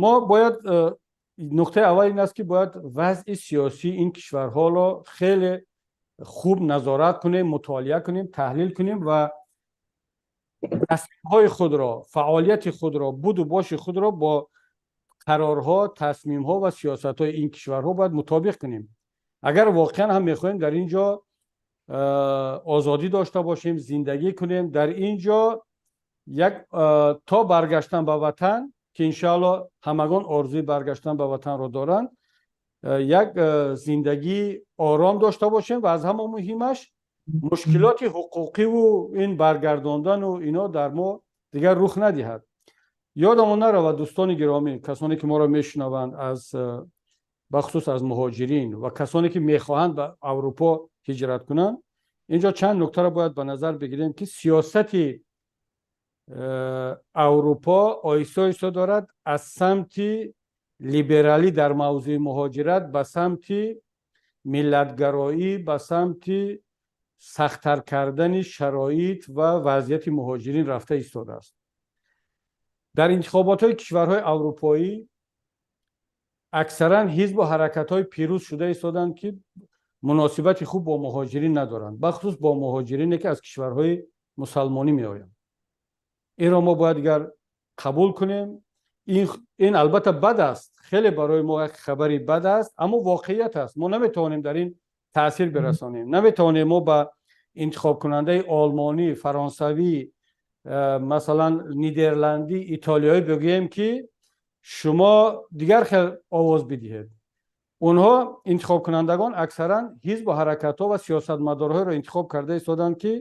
Мо бояд, нуқтаи аввал ин аст, ки бояд вазъи сиёсии ин кишварҳоро хеле хуб назорат кунем, мутолиа кунем, таҳлил кунем ва тасмимҳои худро, фаъолияти худро, буду боши худро бо қарорҳо, тасмимҳо ва сиёсатҳои ин кишварҳо бояд мутобиқ кунем. Агар воқеан ҳам мехоҳем дар ин ҷо озодӣ дошта бошем, зиндагӣ кунем дар ин ҷо як то баргаштан ба ватан, ки иншоалло ҳамагон орзуи баргаштан ба ватанро доранд, як зиндагии ором дошта бошем ва аз ҳама муҳимаш мушкилоти ҳуқуқиву ин баргардондану ино дар мо дигар рух надиҳад. Ёдамон наравад, дӯстони гиромӣ, касоне ки моро мешунаванд, аз бахусус аз муҳоҷирин ва касоне ки мехоҳанд ба Аврупо ҳиҷрат кунанд, инҷо чанд нуктаро бояд ба назар бигирем, ки сиёсати Аврупо оҳиста оҳиста дорад аз самти Либералӣ дар мавзӯи муҳоҷират ба самти миллатгароӣ, ба самти сахттар кардани шароит ва вазъияти муҳоҷирин рафта истодааст. Дар интихоботҳои кишварҳои аврупоӣ аксаран ҳизбу ҳаракатҳои пирӯз шуда истоданд, ки муносибати хуб бо муҳоҷирин надоранд, бахусус бо муҳоҷирине, ки аз кишварҳои мусалмонӣ меоянд. Инро мо бояд дигар қабул кунем. Ин албатта бад аст, хеле барои мо як хабари бад аст, аммо воқеият аст. Мо наметавонем дар ин таъсир бирасонем. Наметавонем мо ба интихобкунандаи олмонӣ, фаронсавӣ, масалан, нидерландӣ, итолиёӣ бигӯем, ки шумо дигар хел овоз бидиҳед. Онҳо, интихобкунандагон, аксаран ҳизбу ҳаракатҳо ва сиёсатмадорҳоеро интихоб карда истоданд, ки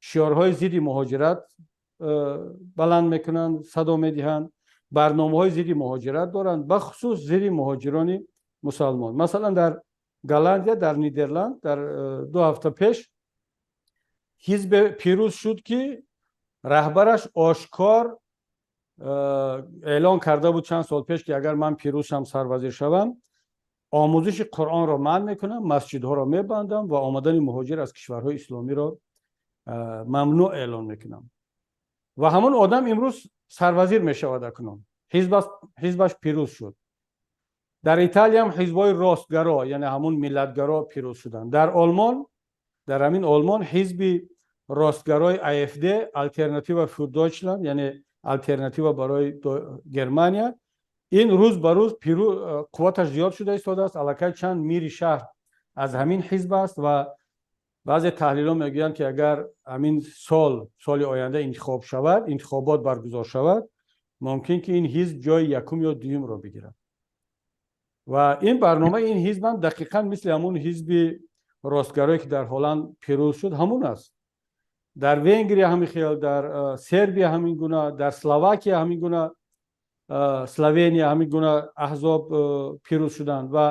шиорҳои зидди муҳоҷират баланд мекунанд, садо медиҳанд, барномаҳои зидди муҳоҷират доранд, бахусус зидди муҳоҷирони мусалмон. Масалан, дар Голландия, дар Нидерланд дар 2 ҳафта пеш ҳизбе пирӯз шуд, ки раҳбараш ошкор эълон карда буд чанд сол пеш, ки агар ман пирӯз шам, сарвазир шавам, омӯзиши Қуръонро манъ мекунам, масҷидҳоро мебандам ва омадани муҳоҷир аз кишварҳои исломиро мамнӯъ эълон мекунам. Ва ҳамон одам имрӯз сарвазир мешавад. Акнун ҳизбаш пирӯз шуд. Дар Италиям ҳизбҳои ростгаро, яъне ҳамун миллатгаро, пирӯз шуданд. Дар Олмон, дар ҳамин Олмон, ҳизби ростгарои АФД, Alternative für Deutschland, яъне алтернатива барои Германия, ин рӯз ба рӯз қувваташ зиёд шуда истодааст. Аллакай чанд мири шаҳр аз ҳамин ҳизб аст ва баъзе таҳлилҳо мегӯянд, ки агар ҳамин сол, соли оянда интихоб шавад, интихобот баргузор шавад, мумкин ки ин ҳизб ҷои якум ё дуюмро бигирад. Ва ин барномаи ин ҳизбам дақиқан мисли ҳамун ҳизби ростгарое, ки дар Ҳолланд пирӯз шуд, ҳамун аст. Дар Венгрия ҳамин хел, дар Сербия ҳамин гуна, дар Словакия ҳамин гуна, Словения ҳамин гуна аҳзоб пирӯз шуданд. Ва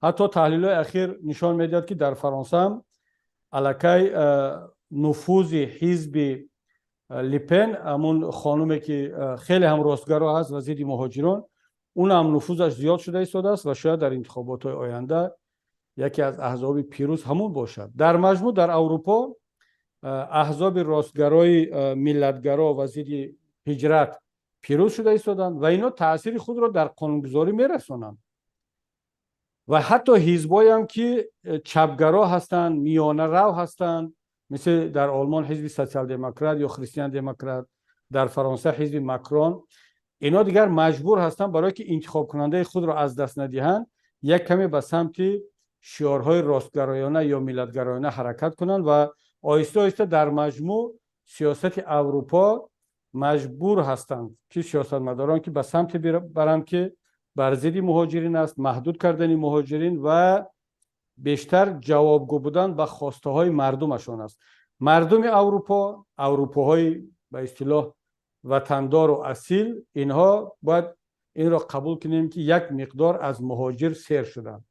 ҳатто таҳлилҳои ахир нишон медиҳад, ки дар Фаронса ҳам аллакай нуфузи ҳизби Ле Пен, ҳамун хонуме, ки хеле ҳам ростгаро ҳаст ва зидди муҳоҷирон, он ҳам нуфузаш зиёд шуда истодааст ва шояд дар интихоботҳои оянда яке аз аҳзоби пирӯз ҳамун бошад. Дар маҷмӯъ, дар Аврупо аҳзоби ростгарои миллатгаро ва зидди ҳиҷрат пирӯз шуда истоданд ва инҳо таъсири худро дар қонунгузорӣ мерасонанд. Ва ҳатто ҳизбҳоям, ки чапгаро ҳастанд, миёнарав ҳастанд, мисли дар Олмон ҳизби Социал-демократ ё Христиан-демократ, дар Фаронса ҳизби Макрон, инҳо дигар маҷбур ҳастанд, барое ки интихобкунандаи худро аз даст надиҳанд, як каме ба самти шиорҳои ростгароёна ё миллатгароёна ҳаракат кунанд. Ва оҳиста оҳиста дар маҷмӯъ сиёсати Аврупо маҷбур ҳастанд, ки сиёсатмадорон, ки ба самте баранд, ки бар зидди муҳоҷирин аст, маҳдуд кардани муҳоҷирин ва бештар ҷавобгӯ будан ба хостаҳои мардумашон аст. Мардуми Аврупо, аврупоҳои ба истилоҳ ватандору асил, инҳо бояд инро қабул кунем, ки як миқдор аз муҳоҷир сер шуданд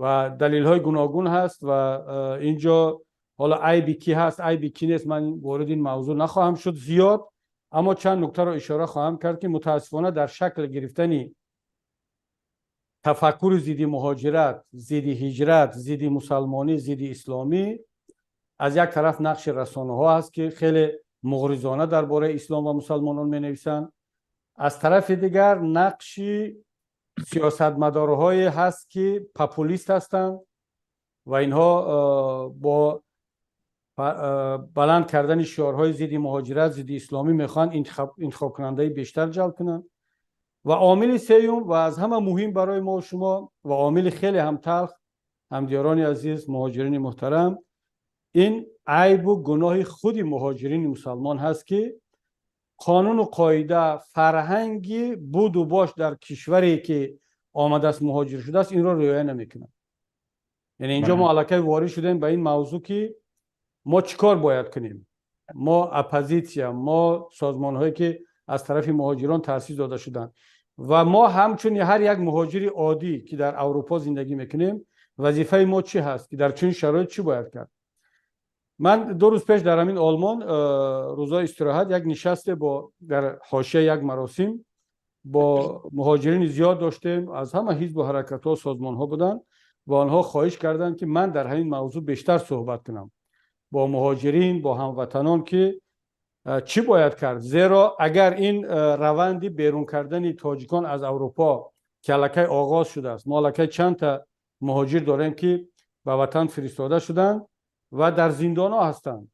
ва далелҳои гуногун ҳаст. Ва ин ҷо ҳоло айби кӣ ҳаст, айби кӣ нест, ман ворид ин мавзӯъ нахоҳам шуд зиёд, аммо чанд нуктаро ишора хоҳам кард, ки мутаассифона дар шакл гирифтани тафаккури зидди муҳоҷират, зидди ҳиҷрат, зидди мусалмонӣ, зидди исломӣ аз як тараф нақши расонаҳо ҳаст, ки хеле муғризона дар бораи ислом ва мусалмонон менависанд, аз тарафи дигар нақши сиёсатмадорҳое ҳаст, ки популист ҳастанд ва инҳо бо баланд кардани шиорҳои зидди муҳоҷират, зидди исломӣ мехоҳанд интихобкунандаи бештар ҷалб кунанд. Ва омили сеюм ва аз ҳама муҳим барои мо шумо ва омили хеле ҳам талх, ҳамдиёрони азиз, муҳоҷирини муҳтарам, ин айбу гуноҳи худи муҳоҷирини мусалмон ҳаст, ки қонуну қоида, фарҳанги буду бош дар кишваре, ки омадааст, муҳоҷир шудааст, инро риоя намекунад. Яъне инҷо мо аллакай ворид шудем ба ин мавзӯъ, ки мо чӣ кор бояд кунем, мо оппозитсия, мо созмонҳое, ки аз тарафи муҳоҷирон таъсис дода шуданд, ва мо ҳамчун ҳар як муҳоҷири оддӣ, ки дар Аврупо зиндагӣ мекунем, вазифаи мо чӣ ҳаст, ки дар чунин шароит чӣ бояд кард? Ман 2 рӯз пеш дар ҳамин Олмон рӯзҳои истироҳат як нишасте бо дар ҳошияи як маросим Бо муҳоҷирини зиёд доштем, аз ҳама ҳизбу ҳаракатҳо, созмонҳо буданд ва онҳо хоҳиш карданд, ки ман дар ҳамин мавзӯъ бештар суҳбат кунам бо муҳоҷирин, бо ҳамватанон, ки чӣ бояд кард, зеро агар ин раванди берун кардани тоҷикон аз Аврупо, ки аллакай оғоз шудааст, мо аллакай чандта муҳоҷир дорем, ки ба ватан фиристода шуданд ва дар зиндонҳо ҳастанд.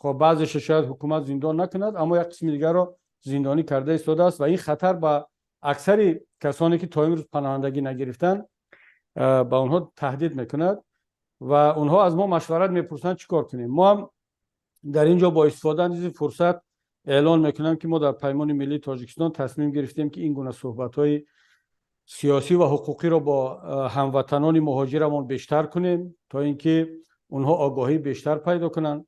Хоб, баъзеша шояд ҳукумат зиндон накунад, аммо як қисми дигарро зиндонӣ карда истодааст ва ин хатар ба аксари касоне, ки то имрӯз паноҳандагӣ нагирифтанд, ба онҳо таҳдид мекунад ва онҳо аз мо машварат мепурсанд, чӣ кор кунем. Мо ҳам дар ин ҷо бо истифода аз ин фурсат эълон мекунам, ки мо дар Паймони миллии Тоҷикистон тасмим гирифтем, ки ин гуна суҳбатҳои сиёсӣ ва ҳуқуқиро бо ҳамватанони муҳоҷирамон бештар кунем, то ин ки онҳо огоҳии бештар пайдо кунанд.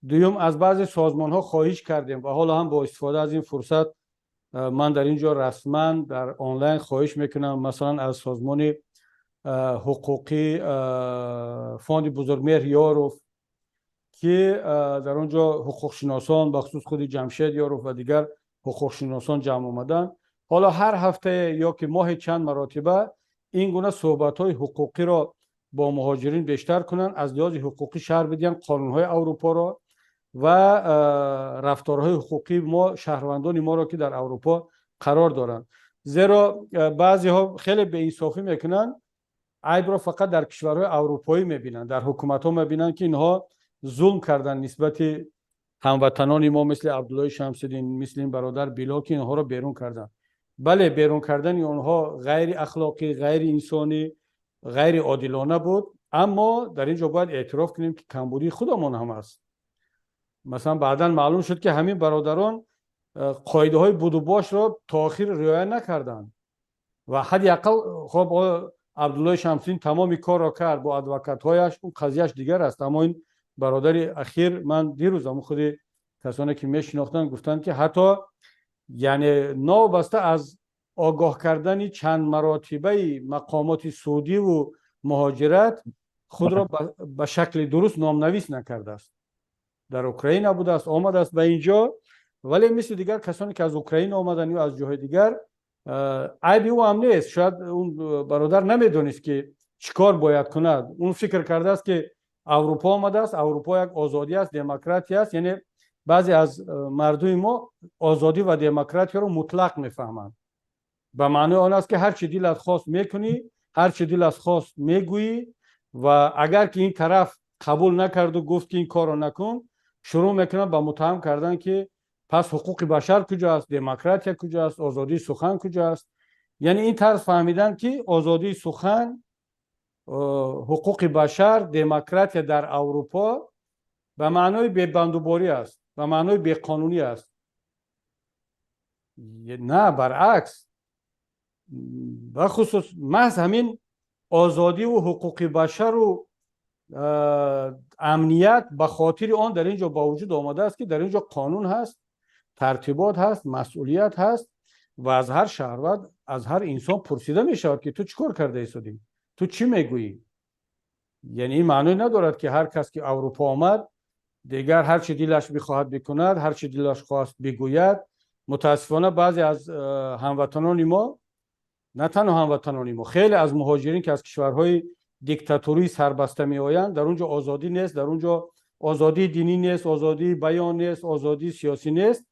Дуюм, аз баъзе созмонҳо хоҳиш кардем ва ҳоло ҳам бо истифода аз ин фурсат ман дар ин ҷо расман дар онлайн хоҳиш мекунам, масалан, аз созмони ҳуқуқӣ Фонди Бузургмеҳр Ёров, ки дар он ҷо ҳуқуқшиносон, бахусус худи Ҷамшед Ёров ва дигар ҳуқуқшиносон ҷамъ омаданд, ҳоло ҳар ҳафтае ё ки моҳе чанд маротиба ин гуна суҳбатҳои ҳуқуқиро бо муҳоҷирин бештар кунанд, аз лиҳози ҳуқуқӣ шарҳ бидиҳанд қонунҳои Аврупоро ва рафторҳои ҳуқуқии мо, шаҳрвандони моро, ки дар Аврупо қарор доранд, зеро баъзеҳо хеле беинсофӣ мекунанд, айбро фақат дар кишварҳои аврупоӣ мебинанд, дар ҳукуматҳо мебинанд, ки инҳо зулм карданд нисбати ҳамватанони мо, мисли Абдуллои Шамсиддин, мисли ин бародар Билол, ки инҳоро берун карданд. Бале, берун кардани онҳо ғайриахлоқӣ, ғайриинсонӣ, ғайриодилона буд, аммо дар ин ҷо бояд эътироф кунем, ки камбудии худамон ҳам аст. Масалан, баъдан маълум шуд, ки ҳамин бародарон қоидаҳои будубошро то охир риоя накарданд ва ҳадди ақал, хоб, Абдуллои Шамсиддин тамоми корро кард бо адвокатҳояш, он қазияш дигар аст, аммо ин бародари ахир, ман дирӯз ҳамн худи касоне, ки мешинохтанд, гуфтанд, ки ҳатто яъне новобаста аз огоҳ кардани чанд маротибаи мақомоти судиву муҳоҷират, худро ба шакли дуруст номнавис накардааст. Дар Украина будааст, омадааст ба ин ҷо, вале мисли дигар касоне, ки аз Украина омаданд ё аз ҷоҳои дигар, айби ӯ ҳам нест. Шояд он бародар намедонист, ки чӣ кор бояд кунад. Он фикр кардааст, ки Аврупо омадааст, Аврупо як озодӣ аст, демократия аст. Яъне баъзе аз мардуми мо озодӣ ва демократияро мутлақ мефаҳманд, ба маънои он аст, ки ҳар чӣ дилат хост мекунӣ, ҳар чӣ дилат хост мегӯӣ ва агар ки ин тараф қабул накарду гуфт, ки ин корро накун, шурӯъ мекунанд ба муттаҳам кардан, ки пас ҳуқуқи башар куҷо аст, демократия куҷо аст, озодии сухан куҷо аст? Яъне ин тарз фаҳмидан, ки озодии сухан, ҳуқуқи башар, демократия дар Аврупо ба маънои бебандуборӣ аст, ба маънои беқонунӣ аст. На, баръакс, бахусус маҳз ҳамин озодиву ҳуқуқи башару амният ба хотири он дар ин ҷо ба вуҷуд омадааст, ки дар ин ҷо қонун ҳаст, тартибот ҳаст, масъулият ҳаст ва аз ҳар шаҳрванд, аз ҳар инсон пурсида мешавад, ки ту чӣ кор карда истодӣ, ту чӣ мегӯӣ. Яъне ин маъное надорад, ки ҳар кас, ки Аврупо омад, дигар ҳар чӣ дилаш бихоҳад бикунад, ҳар чӣ дилаш хост бигӯяд. Мутаассифона, баъзе аз ҳамватанони мо, на танҳо ҳамватанони мо, хеле аз муҳоҷирин, ки аз кишварҳои диктатурии сарбаста меоянд, дар он ҷо озодӣ нест, дар он ҷо озодии динӣ нест, озодии баён нест, озодии сиёсӣ нест,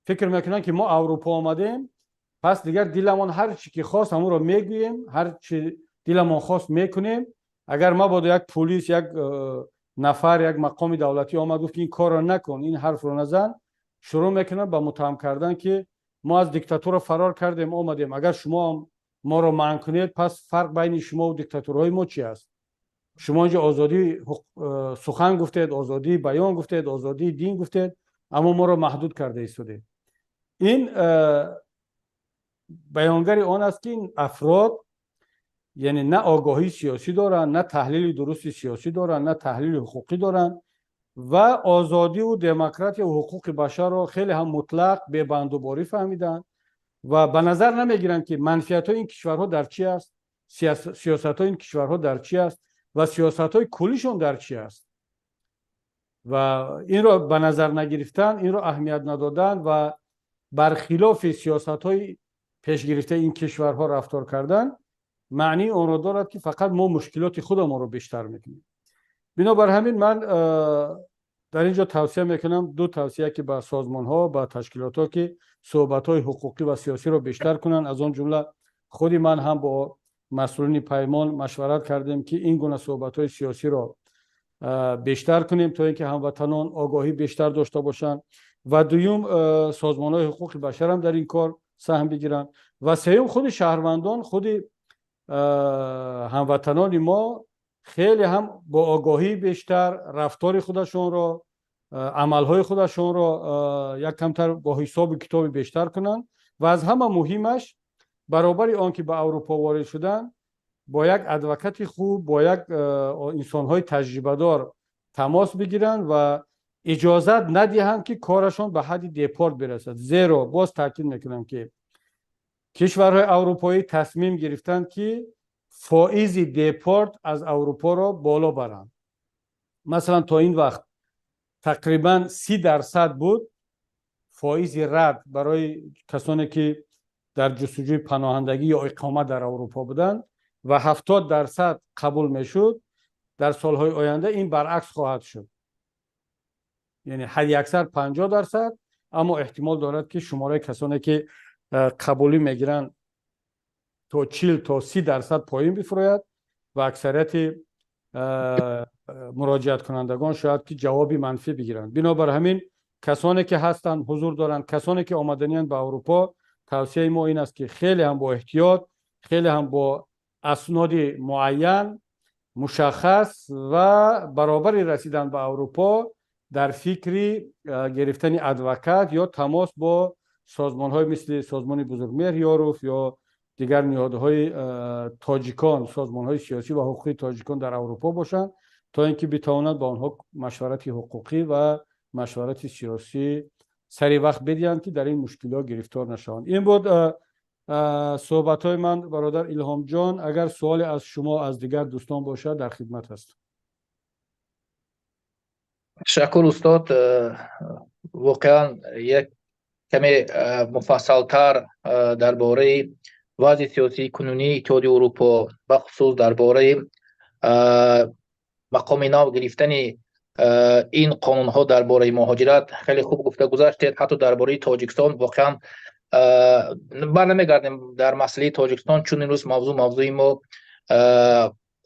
фикр мекунанд, ки мо Аврупо омадем, пас дигар диламон ҳар чӣ ки хост, ҳамонро мегӯем, ҳар чӣ диламон хост мекунем. Агар мабодо як пулис, як нафар, як мақоми давлатӣ омад, гуфт, ки ин корро накун, ин ҳарфро назан, шурӯъ мекунанд ба муттаҳам кардан, ки мо аз диктатура фарор кардем, омадем, агар шумо моро манъ кунед, пас фарқ байни шумову диктатураҳои мо чи аст? Шумо инҷо озодии сухан гуфтед, озодии баён гуфтед, озодии дин гуфтед, аммо моро маҳдуд карда истодед. Ин баёнгари он аст, ки ин афрод яъне на огоҳии сиёсӣ доранд, на таҳлили дурусти сиёсӣ доранд, на таҳлили ҳуқуқӣ доранд ва озодиву демократия ва ҳуқуқи башарро хеле ҳам мутлақ, бебандуборӣ фаҳмиданд ва ба назар намегиранд, ки манфиатҳои ин кишварҳо дар чӣ аст, сиёсатҳои ин кишварҳо дар чӣ аст ва сиёсатҳои куллишон дар чӣ аст. Ва инро ба назар нагирифтан, инро аҳамият надодан ва бархилофи сиёсатҳои Пеш гирифтаи ин кишварҳо рафтор кардан маънии онро дорад, ки фақат мо мушкилоти худамонро бештар мекунем. Бинобар ҳамин ман дар ин ҷо тавсия мекунам, ду тавсия, ки ба созмонҳо, ба ташкилотҳо, ки суҳбатҳои ҳуқуқӣ ва сиёсиро бештар кунанд. Аз он ҷумла худи ман ҳам бо масъулини Паймон машварат кардем, ки ин гуна суҳбатҳои сиёсиро бештар кунем, то ин ки ҳамватанон огоҳӣ бештар дошта бошанд. Ва дуюм, созмонҳои ҳуқуқи башарам дар ин кор саҳм бигиранд. Ва сеюм, худи шаҳрвандон, худи ҳамватанони мо хеле ҳам бо огоҳии бештар рафтори худашонро, амалҳои худашонро як камтар бо ҳисобу китоби бештар кунанд. Ва аз ҳама муҳимаш, баробари он ки ба Аврупо ворид шуданд, бо як адвокати хуб, бо як инсонҳои таҷрибадор тамос бигиранд ва иҷозат надиҳанд, ки корашон ба ҳадди депорт бирасад. Зеро боз таъкид мекунам, ки кишварҳои аврупоӣ тасмим гирифтанд, ки фоизи депорт аз Аврупоро боло баранд. Масалан, то ин вақт тақрибан 30% буд фоизи рад барои касоне, ки дар ҷустуҷӯи паноҳандагӣ ё иқомат дар Аврупо буданд, ва 70% қабул мешуд. Дар солҳои оянда ин баръакс хоҳад шуд, яъне ҳадди аксар 50%, аммо эҳтимол дорад, ки шумораи касоне, ки қабулӣ мегиранд, то 40 то 30% поён бифурояд ва аксарияти муроҷиаткунандагон шояд ки ҷавоби манфӣ бигиранд. Бинобар ҳамин, касоне ки ҳастанд, ҳузур доранд, касоне ки омаданианд ба Аврупо, тавсияи мо ин аст, ки хеле ҳам бо эҳтиёт, хеле ҳам бо асноди муайян, мушаххас ва баробари расидан ба Аврупо дар фикри гирифтани адвокат ё тамос бо созмонҳои мисли созмони Бузургмеҳр Ёров ё дигар ниҳодҳои тоҷикон, созмонҳои сиёсӣ ва ҳуқуқии тоҷикон дар Аврупо бошанд, то ин ки битавонанд ба онҳо машварати ҳуқуқӣ ва машварати сиёсӣ сари вақт бидиҳанд, ки дар ин мушкилиҳо гирифтор нашаванд. Ин буд суҳбатҳои ман, бародар Илҳомҷон. Агар суоле аз шумо, аз дигар дӯстон бошад, дар хидмат ҳастам. Ташаккур, устод. Воқеан, як каме муфассалтар дар бораи вазъи сиёсии кунунии Иттиҳоди Урупо, бахусус дар бораи мақоми нав гирифтани ин қонунҳо дар бораи муҳоҷират хеле хуб гуфта гузаштед. Ҳатто дар бораи Тоҷикистон воқеан барнамегардем дар масъалаи Тоҷикистон, чун имрӯз мавзӯъ мавзӯи мо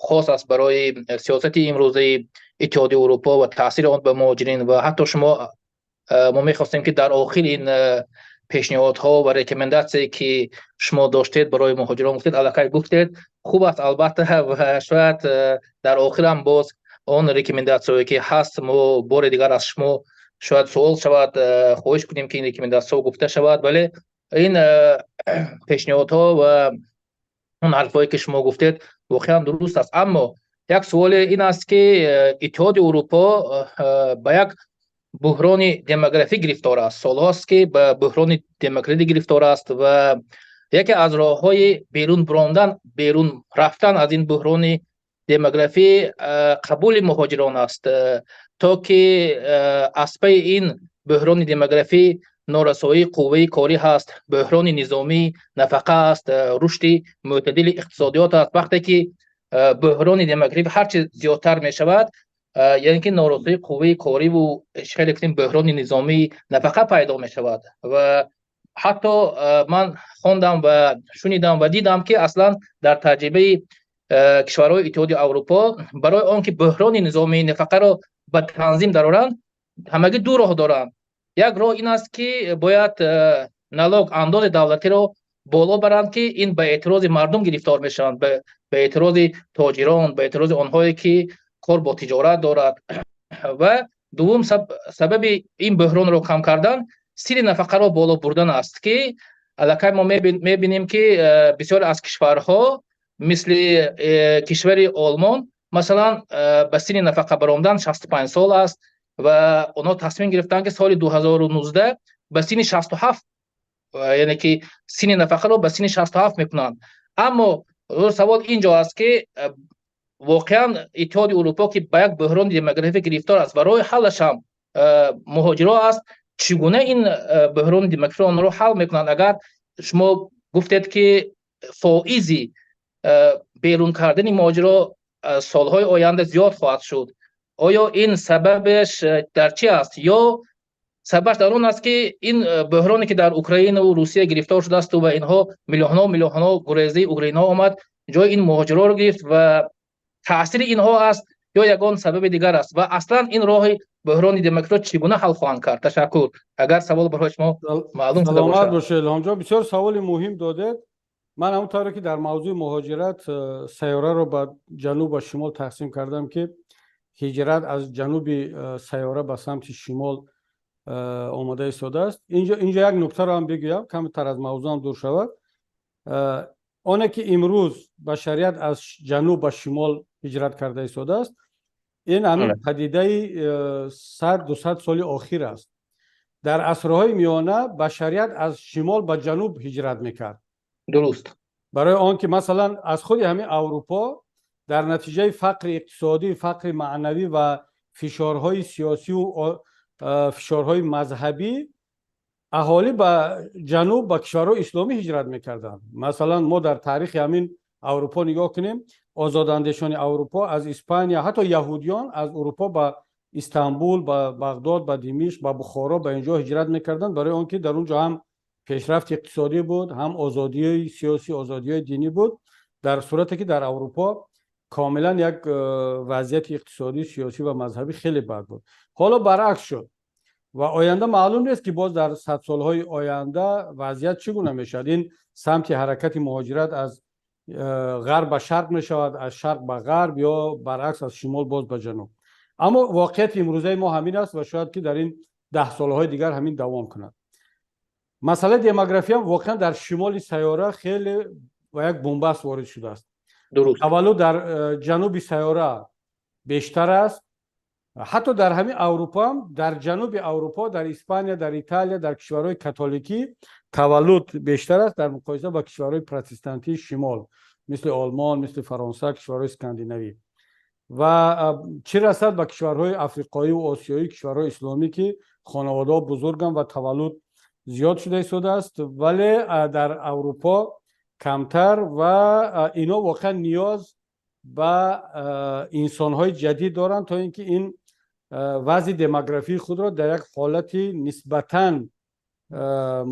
хос аст барои сиёсати имрӯзаи Иттиҳоди Урупо ва таъсири он ба муҳоҷирин. Ва ҳатто шумо, мо мехостем, ки дар охир ин пешниҳодҳо ва рекомендатсие, ки шумо доштед барои муҳоҷирон, гуфтед, аллакай гуфтед, хуб аст албатта. Ва шояд дар охирам боз он рекомендатсияое, ки ҳаст, мо бори дигар аз шумо шояд суол шавад, хоҳиш кунем, ки ин рекомендатсияҳо гуфта шавад. Вале ин пешниҳодҳо ва он ҳарфҳое, ки шумо гуфтед, воқеан дуруст аст. Аммо як суоле ин аст, ки Иттиҳоди Урупо ба як буҳрони демографӣ гирифтор аст. Солҳост, ки ба буҳрони демографӣ гирифтор аст ва яке аз роҳҳои берун бурондан, берун рафтан аз ин буҳрони демографӣ қабули муҳоҷирон аст, то ки аз пайи ин буҳрони демографӣ норасоии қувваи корӣ ҳаст, буҳрони низомӣ нафақа аст, рушди мӯътадили иқтисодиёт аст. Вақте ки буҳрони демографӣ ҳарчи зиёдтар мешавад, яъне ки норасоии қувваи кориву хеле гуфтем, буҳрони низомии нафақа пайдо мешавад. Ва ҳатто ман хондам ва шунидам ва дидам, ки аслан дар таҷрибаи кишварҳои Иттиҳоди Аврупо барои он ки буҳрони низомии нафақаро ба танзим дароранд, ҳамагӣ ду роҳ доранд. Як роҳ ин аст, ки бояд налог, андози давлатиро боло баранд, ки ин ба эътирози мардум гирифтор мешаванд, ба эътирози тоҷирон, ба эътирози онҳое, ки кор бо тиҷорат дорад. Ва дуввум сабаби ин буҳронро кам кардан синни нафақаро боло бурдан аст, ки аллакай мо мебинем, ки бисёре аз кишварҳо, мисли кишвари Олмон масалан, ба синни нафақа баромадан 65 сол аст ва онҳо тасмим гирифтанд, ки соли 2019 ба синни 67, яъне ки синни нафақаро ба синни 67 мекунанд. Аммо савол ин ҷо аст, ки воқеан Иттиҳоди Урупо, ки ба як буҳрони демографӣ гирифтор аст ва роҳи ҳаллаш ҳам муҳоҷиро аст, чӣ гуна ин буҳрони демографиро онҳоро ҳал мекунанд? Агар шумо Гуфтед, ки фоизи берун кардани муҳоҷиро солҳои оянда зиёд хоҳад шуд. Оё ин сабабаш дар чӣ аст? Ё сабабаш дар он аст, ки ин бӯҳроне, ки дар Украинаву Русия гирифтор шудаасту ва инҳо миллионҳо миллионҳо гурезаи украинаҳо омад, ҷои ин муҳоҷироро гирифт ва таъсири инҳо аст ё ягон сабаби дигар аст? Ва аслан ин роҳи бӯҳрони демографиро чӣ гуна ҳал хоҳанд кард? Ташаккур, агар савол барои шумо маълум шуда Саломат бошад. бошед, Илҳомҷон, бисёр саволи муҳим додед. Ман ҳамон тавре ки дар мавзӯи муҳоҷират сайёраро ба ҷануб ва шимол тақсим кардам, ки ҳиҷрат аз ҷануби сайёра ба самти шимол омода истодааст. Инҷо як нуктаро ҳам бигӯям, камтар аз мавзӯам дур шавад. Оне ки имрӯз башарият аз ҷануб ба шимол ҳиҷрат карда истодааст, ин ҳамин падидаи 100-200 соли охир аст. Дар асрҳои миёна башарият аз шимол ба ҷануб ҳиҷрат мекард. Барои он ки, масалан, аз худи ҳамин Аврупо дар натиҷаи фақри иқтисодӣ, фақри маънавӣ ва фишорҳои сиёсиву фишорҳои мазҳабӣ аҳолӣ ба ҷануб, ба кишварҳои исломӣ ҳиҷрат мекарданд. Масалан, мо дар таърихи ҳамин Аврупо нигоҳ кунем, озодандешони Аврупо аз Испания, ҳатто яҳудиён аз Урупо ба Истанбул, ба Бағдод, ба Димишқ, ба Бухоро, ба инҷо ҳиҷрат мекарданд, барои он ки дар он ҷо ҳам пешрафти иқтисодӣ буд, ҳам озодиҳои сиёсӣ, озодиҳои динӣ буд, дар сурате ки дар Аврупо комилан як вазъияти иқтисодӣ, сиёсӣ ва мазҳабӣ хеле бад буд. Ҳоло баръакс шуд ва оянда маълум нест, ки боз дар садсолҳои оянда вазъият чӣ гуна мешавад. Ин самти ҳаракати муҳоҷират аз ғарб ба шарқ мешавад, аз шарқ ба ғарб ё баръакс, аз шимол боз ба ҷануб. Аммо воқеияти имрӯзаи мо ҳамин аст ва шояд ки дар ин 10 солаҳои дигар ҳамин давом кунад. Масъалаи демографиям воқеан дар шимоли сайёра хеле ба як бунбаст ворид шудааст. Таваллуд дар ҷануби сайёра бештар аст. Ҳатто дар ҳамин Аврупоам, дар ҷануби Аврупо, дар Испания, дар Италия, дар кишварҳои католикӣ таваллуд бештар аст дар муқоиса ба кишварҳои протестантии шимол, мисли Олмон, мисли Фаронса, кишварҳои Скандинавӣ. Ва чӣ расад ба кишварҳои африқоиву осиёӣ, кишварҳои исломӣ, ки хонаводаҳо бузурганд ва таваллуд зиёд шуда истодааст, вале дар Аврупо камтар. Ва ино воқеан ниёз ба инсонҳои ҷадид доранд, то ин ки ин вазъи демографии худро дар як ҳолати нисбатан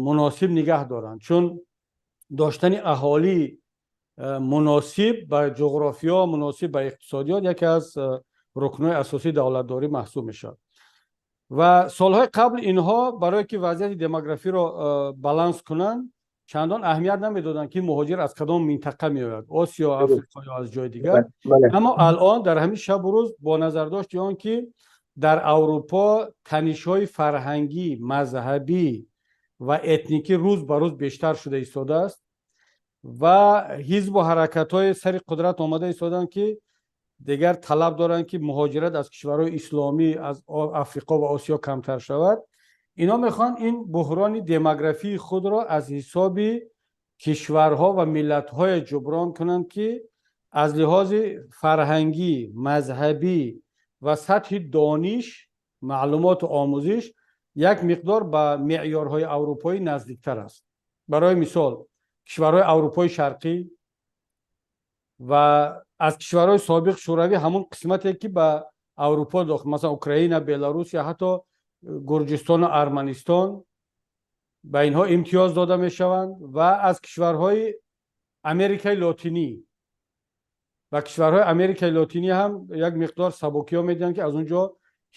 муносиб нигаҳ доранд, чун доштани аҳолӣ муносиб ба ҷуғрофиё, муносиб ба иқтисодиёт яке аз рукнҳои асосии давлатдорӣ маҳсуб мешавад. Ва солҳои қабл инҳо барое ки вазъияти демографиро баланс кунанд, чандон аҳамият намедоданд, ки муҳоҷир аз кадом минтақа меояд: Осиё, Африқо ё аз ҷои дигар. Аммо алон дар ҳамин шабу рӯз, бо назардошти он ки дар Аврупо танишҳои фарҳангӣ, мазҳабӣ ва этникӣ рӯз ба рӯз бештар шуда истодааст ва ҳизбу ҳаракатҳои сари қудрат омада истоданд, ки дигар талаб доранд, ки муҳоҷират аз кишварҳои исломӣ, аз Африқо ва Осиё камтар шавад, ино мехоҳанд ин буҳрони демографии худро аз ҳисоби кишварҳо ва миллатҳое ҷуброн кунанд, ки аз лиҳози фарҳангӣ, мазҳабӣ ва сатҳи дониш, маълумоту омӯзиш як миқдор ба меъёрҳои аврупоӣ наздиктар аст. Барои мисол, кишварҳои Аврупои Шарқӣ ва аз кишварҳои собиқ Шӯравӣ, ҳамон қисмате ки ба Аврупо дохил, масалан, Украина, Беларусия, ҳатто Гурҷистону Арманистон, ба инҳо имтиёз дода мешаванд. Ва аз кишварҳои Америкаи Лотинӣ ба кишварҳои Америкаи Лотинӣ ҳам як миқдор сабукиҳо медиҳанд, ки аз он ҷо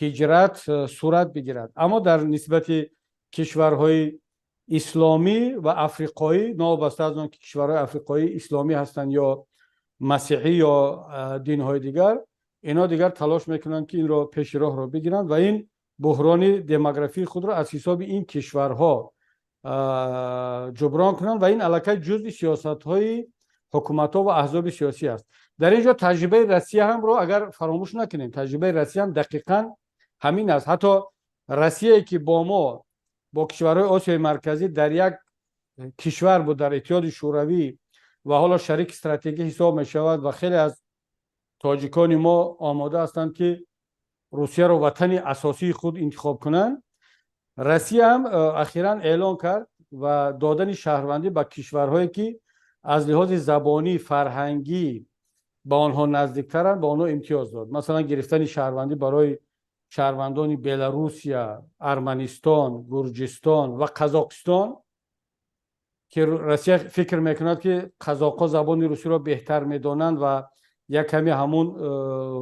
ҳиҷрат сурат бигирад. Аммо дар нисбати кишварҳои исломӣ ва африқоӣ, новобаста аз он ки кишварҳои африқоӣ исломӣ ҳастанд ё масеҳӣ ё динҳои дигар, инҳо дигар талош мекунанд, ки инро пеши роҳро бигиранд ва ин буҳрони демографии худро аз ҳисоби ин кишварҳо ҷуброн кунанд. Ва ин аллакай ҷузъи сиёсатҳои ҳукуматҳо ва аҳзоби сиёсӣ аст. Дар ин ҷо таҷрибаи Россия ҳамро агар фаромӯш накунем, таҷрибаи Россия ҳам дақиқан ҳамин аст. Ҳатто Россияе ки бо мо, бо кишварҳои Осиёи Марказӣ дар як кишвар буд, дар Иттиҳоди Шӯравӣ, ва ҳоло шарики стратегӣ ҳисоб мешавад ва хеле аз тоҷикони мо омода ҳастанд, ки Русияро ватани асосии худ интихоб кунанд, Россия ҳам ахиран эълон кард. Ва додани шаҳрвандӣ ба кишварҳое, ки аз лиҳози забонӣ, фарҳангӣ ба онҳо наздиктаранд, ба онҳо имтиёз дод. Масалан, гирифтани шаҳрвандӣ барои шаҳрвандони Беларусия, Арманистон, Гурҷистон ва Қазоқистон, ки Россия фикр мекунад, ки қазоқҳо забони русиро беҳтар медонанд ва як каме ҳамун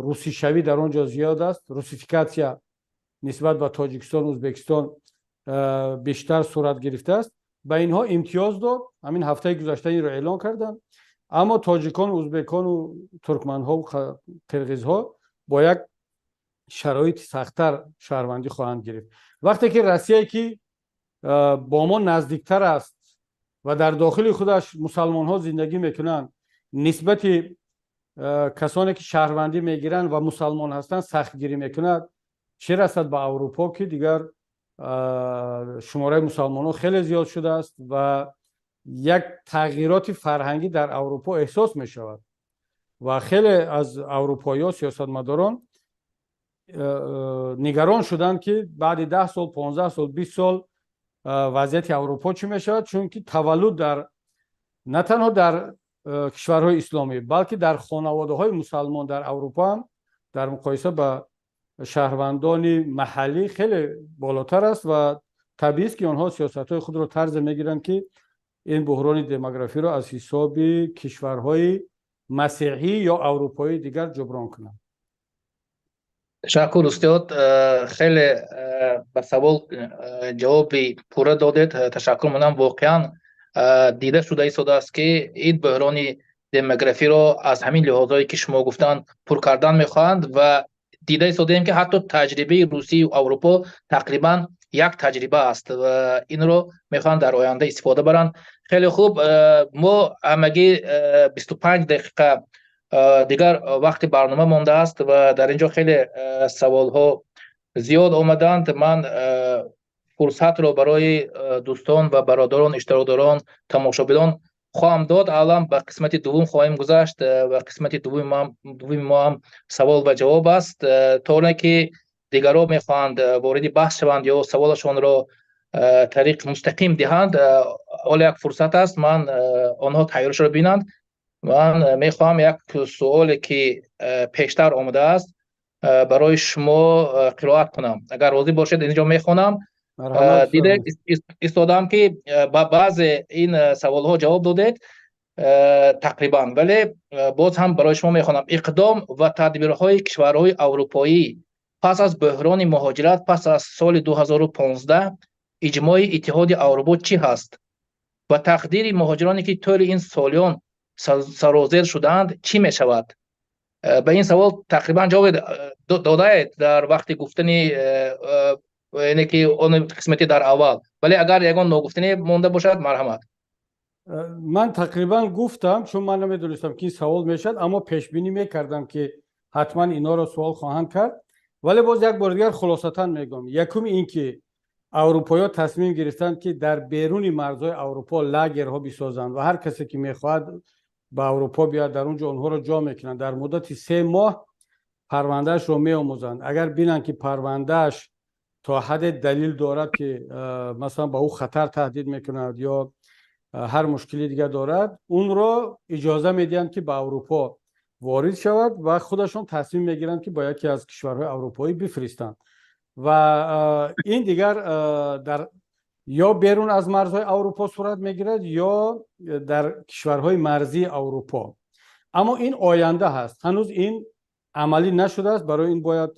русишавӣ дар он ҷо зиёд аст, русификация нисбат ба Тоҷикистон, Ӯзбекистон бештар сурат гирифтааст, ба инҳо имтиёз дод. Ҳамин ҳафтаи гузашта инро эълон карданд. Аммо тоҷикон, ӯзбекону туркманҳо, қирғизҳо бо як шароити сахттар шаҳрвандӣ хоҳанд гирифт. Вақте ки Россия, ки бо мо наздиктар аст ва дар дохили худаш мусалмонҳо зиндагӣ мекунанд, нисбати касоне, ки шаҳрвандӣ мегиранд ва мусалмон ҳастанд, сахтгирӣ мекунад, чӣ расад ба Аврупо, ки дигар шумораи мусалмонҳо хеле зиёд шудааст ва як тағйироти фарҳангӣ дар Аврупо эҳсос мешавад ва хеле аз аврупоиҳо, сиёсатмадорон нигарон шуданд, ки баъди 10 сол, 15 сол, 20 сол вазъияти Аврупо чӣ мешавад, чунки таваллуд дар на танҳо дар кишварҳои исломӣ, балки дар хонаводаҳои мусалмон дар Аврупо ҳам дар муқоиса ба шаҳрвандони маҳаллӣ хеле болотар аст. Ва табиист, ки онҳо сиёсатҳои худро тарзе мегиранд, ки ин буҳрони демографиро аз ҳисоби кишварҳои масеҳӣ ё аврупоии дигар ҷуброн кунанд. Ташаккур, устод, хеле ба савол ҷавоби пурра додед, ташаккур менамоям. Воқеан, дида шуда истодааст, ки ин буҳрони демографиро аз ҳамин лиҳозҳое, ки шумо гуфтанд, пур кардан мехоҳанд ва дида истодаем, ки ҳатто таҷрибаи Русию Аврупо тақрибан як таҷриба аст ва инро мехоҳанд дар оянда истифода баранд. Хеле хуб, мо ҳамагӣ 25 дақиқа дигар вақти барнома мондааст ва дар ин ҷо хеле саволҳо зиёд омаданд. Ман фурсатро барои дӯстон ва бародарон, иштирокдорон, тамошобинон хоҳам дод. Аввалан ба қисмати дуввум хоҳем гузашт ва қисмати дуввуми мо ҳам савол ва ҷавоб аст. То оне ки дигарон мехоҳанд вориди баҳс шаванд ё саволашонро тариқи мустақим диҳанд, ҳоло як фурсат аст, ман онҳо тайёришро бинанд. Ман мехоҳам як суоле, ки пештар омадааст, барои шумо қироат кунам. Агар розӣ бошед, инҷо мехонам. Дида истодам, ки ба баъзе ин саволҳо ҷавоб додед тақрибан, вале боз ҳам барои шумо мехонам. Иқдом ва тадбирҳои кишварҳои аврупоӣ пас аз буҳрони муҳоҷират пас аз соли 2015, иҷмои Иттиҳоди Аврупо чӣ ҳаст ва тақдири муҳоҷироне, ки тӯли ин солиён сарозер шудаанд, чӣ мешавад? Ба ин савол тақрибан ҷавоб додаед дар вақти гуфтани, яъне ки он қисмати дар аввал, вале агар ягон ногуфтанӣ монда бошад, марҳамат. Ман тақрибан гуфтам, чун ман намедонистам, ки ин савол мешавад, аммо пешбинӣ мекардам, ки ҳатман инҳоро суол хоҳанд кард. Вале боз як бори дигар хулосатан мегӯям. Якум ин ки аврупоиҳо тасмим гирифтанд, ки дар беруни марзҳои Аврупо лагерҳо бисозанд ва ҳар касе, ки мехоҳад ба Аврупо биёяд, дар он ҷо онҳоро ҷо мекунанд. Дар муддати 3 моҳ парвандаашро меомӯзанд. Агар бинанд, ки парвандааш то ҳадде далил дорад, ки масалан, ба ӯ хатар таҳдид мекунад ё ҳар мушкили дигар дорад, унро иҷоза медиҳанд, ки ба Аврупо ворид шавад ва худашон тасмим мегиранд, ки ба яке аз кишварҳои аврупоӣ бифиристанд. Ва ин дигар дар ё берун аз марзҳои Аврупо сурат мегирад, ё дар кишварҳои марзии Аврупо. Аммо ин оянда ҳаст, ҳанӯз ин амалӣ нашудааст. Барои ин бояд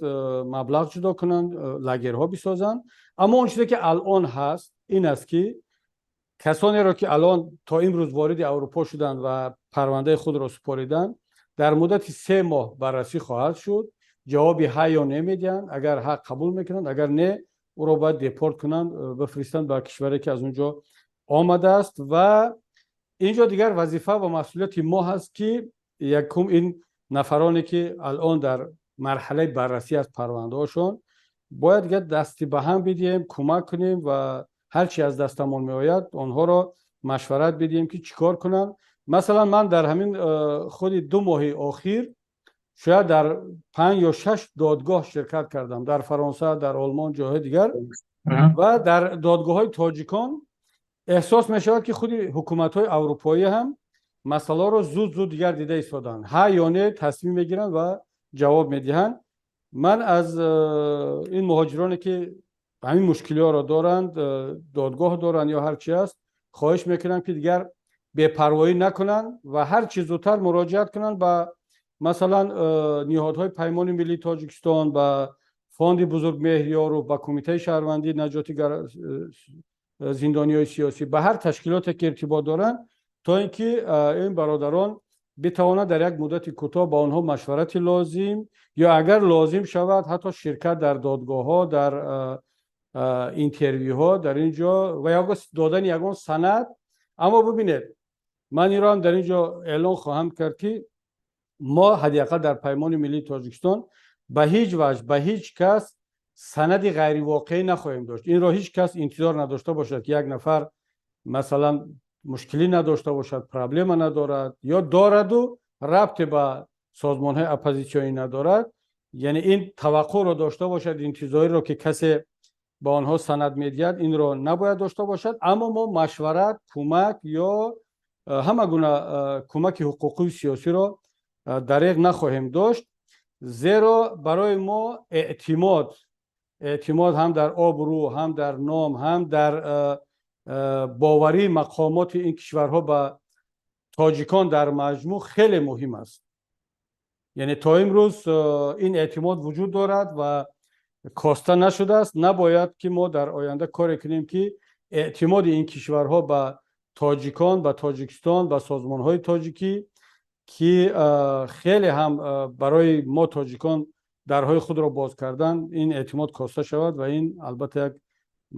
маблағ ҷудо кунанд, лагерҳо бисозанд. Аммо он чизе, ки алон ҳаст, ин аст, ки касонеро, ки алон то имрӯз вориди Аврупо шуданд ва парвандаи худро супориданд, дар муддати 3 моҳ баррасӣ хоҳад шуд. Ҷавоби ҳа ё не медиҳанд. Агар ҳа, қабул мекунанд, агар не, ӯро бояд депорт кунанд, бифиристанд ба кишваре, ки аз он ҷо омадааст. Ва ин ҷо дигар вазифа ва масъулияти мо ҳаст, ки якум, ин нафароне, ки алон дар марҳалаи баррасӣ аст парвандаҳошон, бояд дигар дасти ба ҳам бидиҳем, кӯмак кунем ва ҳар чи аз дастамон меояд, онҳоро машварат бидиҳем, ки чӣ кор кунанд. Масалан, ман дар ҳамин худи 2 моҳи охир шояд дар панҷ ё шаш додгоҳ ширкат кардам, дар Фаронса, дар Олмон, ҷойҳои дигар, ва дар додгоҳҳои тоҷикон. Эҳсос мешавад, ки худи ҳукуматҳои аврупоӣ ҳам масъаларо зуд зуд дигар дида истоданд, ҳа ё не тасмим мегиранд ва ҷавоб медиҳанд. Ман аз ин муҳоҷироне, ки ҳамин мушкилиҳоро доранд, додгоҳ доранд ё ҳар чи аст, хоҳиш мекунам, ки дигар бепарвоӣ накунанд ва ҳар чӣ зудтар муроҷиат кунанд ба, масалан, ниҳодҳои Паймони миллии Тоҷикистон, ба фонди Бузургмеҳриёров, ба Кумитаи шаҳрвандии наҷоти зиндониҳои сиёсӣ, ба ҳар ташкилоте, ки иртибот доранд, то ин ки ин бародарон битавонанд дар як муддати кӯтоҳ ба онҳо машварати лозим ё, агар лозим шавад, ҳатто ширкат дар додгоҳҳо, дар интервюҳо дар ин ҷо ва ё додани ягон санад. Аммо бибинед, ман инро ҳам дар ин ҷо эълон хоҳам кард, ки мо ҳадди ақал дар Паймони миллии Тоҷикистон ба ҳеҷ ваҷҳ ба ҳеҷ кас санади ғайривоқеӣ нахоҳем дошт. Инро ҳеҷ кас интизор надошта бошад, ки як нафар, масалан, мушкилӣ надошта бошад, проблема надорад ё дораду рабте ба созмонҳои оппозитсионӣ надорад, яъне ин таваққуъро дошта бошад, интизориро, ки касе ба онҳо санад медиҳад, инро набояд дошта бошад. Аммо мо машварат, кӯмак ё ҳама гуна кӯмаки ҳуқуқию сиёсиро дареғ нахоҳем дошт, зеро барои мо эътимод ҳам дар обрӯ, ҳам дар ном, ҳам дар боварии мақомоти ин кишварҳо ба тоҷикон дар маҷмӯъ хеле муҳим аст. Яъне то имрӯз ин эътимод вуҷуд дорад ва коста нашудааст. Набояд, ки мо дар оянда коре кунем, ки эътимоди ин кишварҳо ба тоҷикон, ба Тоҷикистон, ба созмонҳои тоҷикӣ, ки хеле ҳам барои мо тоҷикон дарҳои худро боз кардан, ин эътимод коста шавад. Ва ин албатта як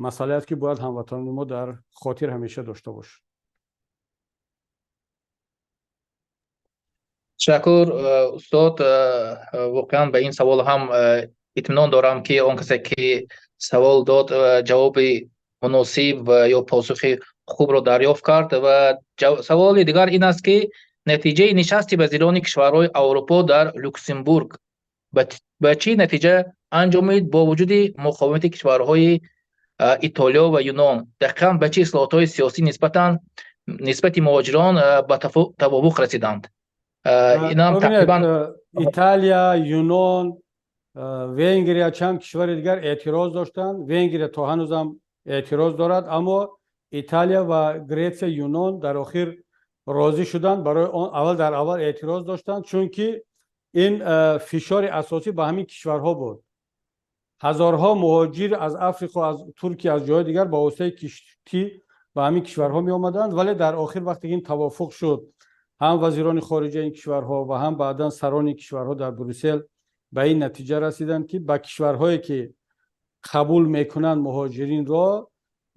масъалае аст, ки бояд ҳамватанони мо дар хотир ҳамеша дошта бошад. Ташаккур, устод. Воқеан, ба ин савол ҳам итминон дорам, ки он касе, ки савол дод, ҷавоби муносиб ва ё посухи хубро дарёфт кард. Ва саволи дигар ин аст, ки натиҷаи нишасти вазирони кишварҳои Аврупо дар Люксембург ба чӣ натиҷа анҷомид бо вуҷуди муқовимати кишварҳои Итолиё ва Юнон? Дақиқан ба чӣ ислоҳотҳои сиёсӣ нисбати муҳоҷирон ба тавофуқ расиданд? Инам тақрибан Италия, Юнон, Венгрия, чанд кишвари дигар эътироз доштанд. Венгрия то ҳанӯзам эътироз дорад, аммо Италия ва Гретсия, Юнон дар охир розӣ шуданд. Барои он аввал дар аввал эътироз доштанд, чунки ин фишори асосӣ ба ҳамин кишварҳо буд. Ҳазорҳо муҳоҷир аз Африқо, аз Туркия, аз ҷойҳои дигар ба воситаи киштӣ ба ҳамин кишварҳо меомаданд. Вале дар охир, вақте ки ин тавофуқ шуд, ҳам вазирони хориҷаи ин кишварҳо ва ҳам баъдан сарони кишварҳо дар Брюссел ба ин натиҷа расиданд, ки ба кишварҳое, ки қабул мекунанд муҳоҷиринро,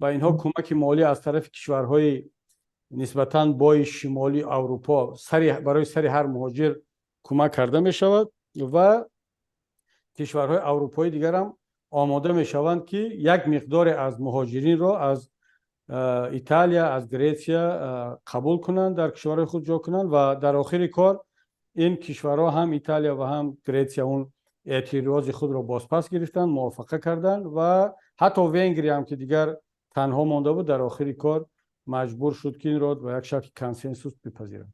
ба инҳо кӯмаки молӣ аз тарафи кишварҳои нисбатан бои шимолии Аврупо барои сари ҳар муҳоҷир кӯмак карда мешавад ва кишварҳои аврупои дигарам омода мешаванд, ки як миқдоре аз муҳоҷиринро аз Италия, аз Гретсия қабул кунанд, дар кишварҳои худ ҷо кунанд. Ва дар охири кор ин кишварҳо, ҳам Италия ва ҳам Гретсия, он эътирози худро бозпас гирифтанд, мувофиқа карданд. Ва ҳатто Венгрия ҳам, ки дигар танҳо монда буд, дар охири кор маҷбур шуд, ки инро ба як шакли консенсус бипазирад.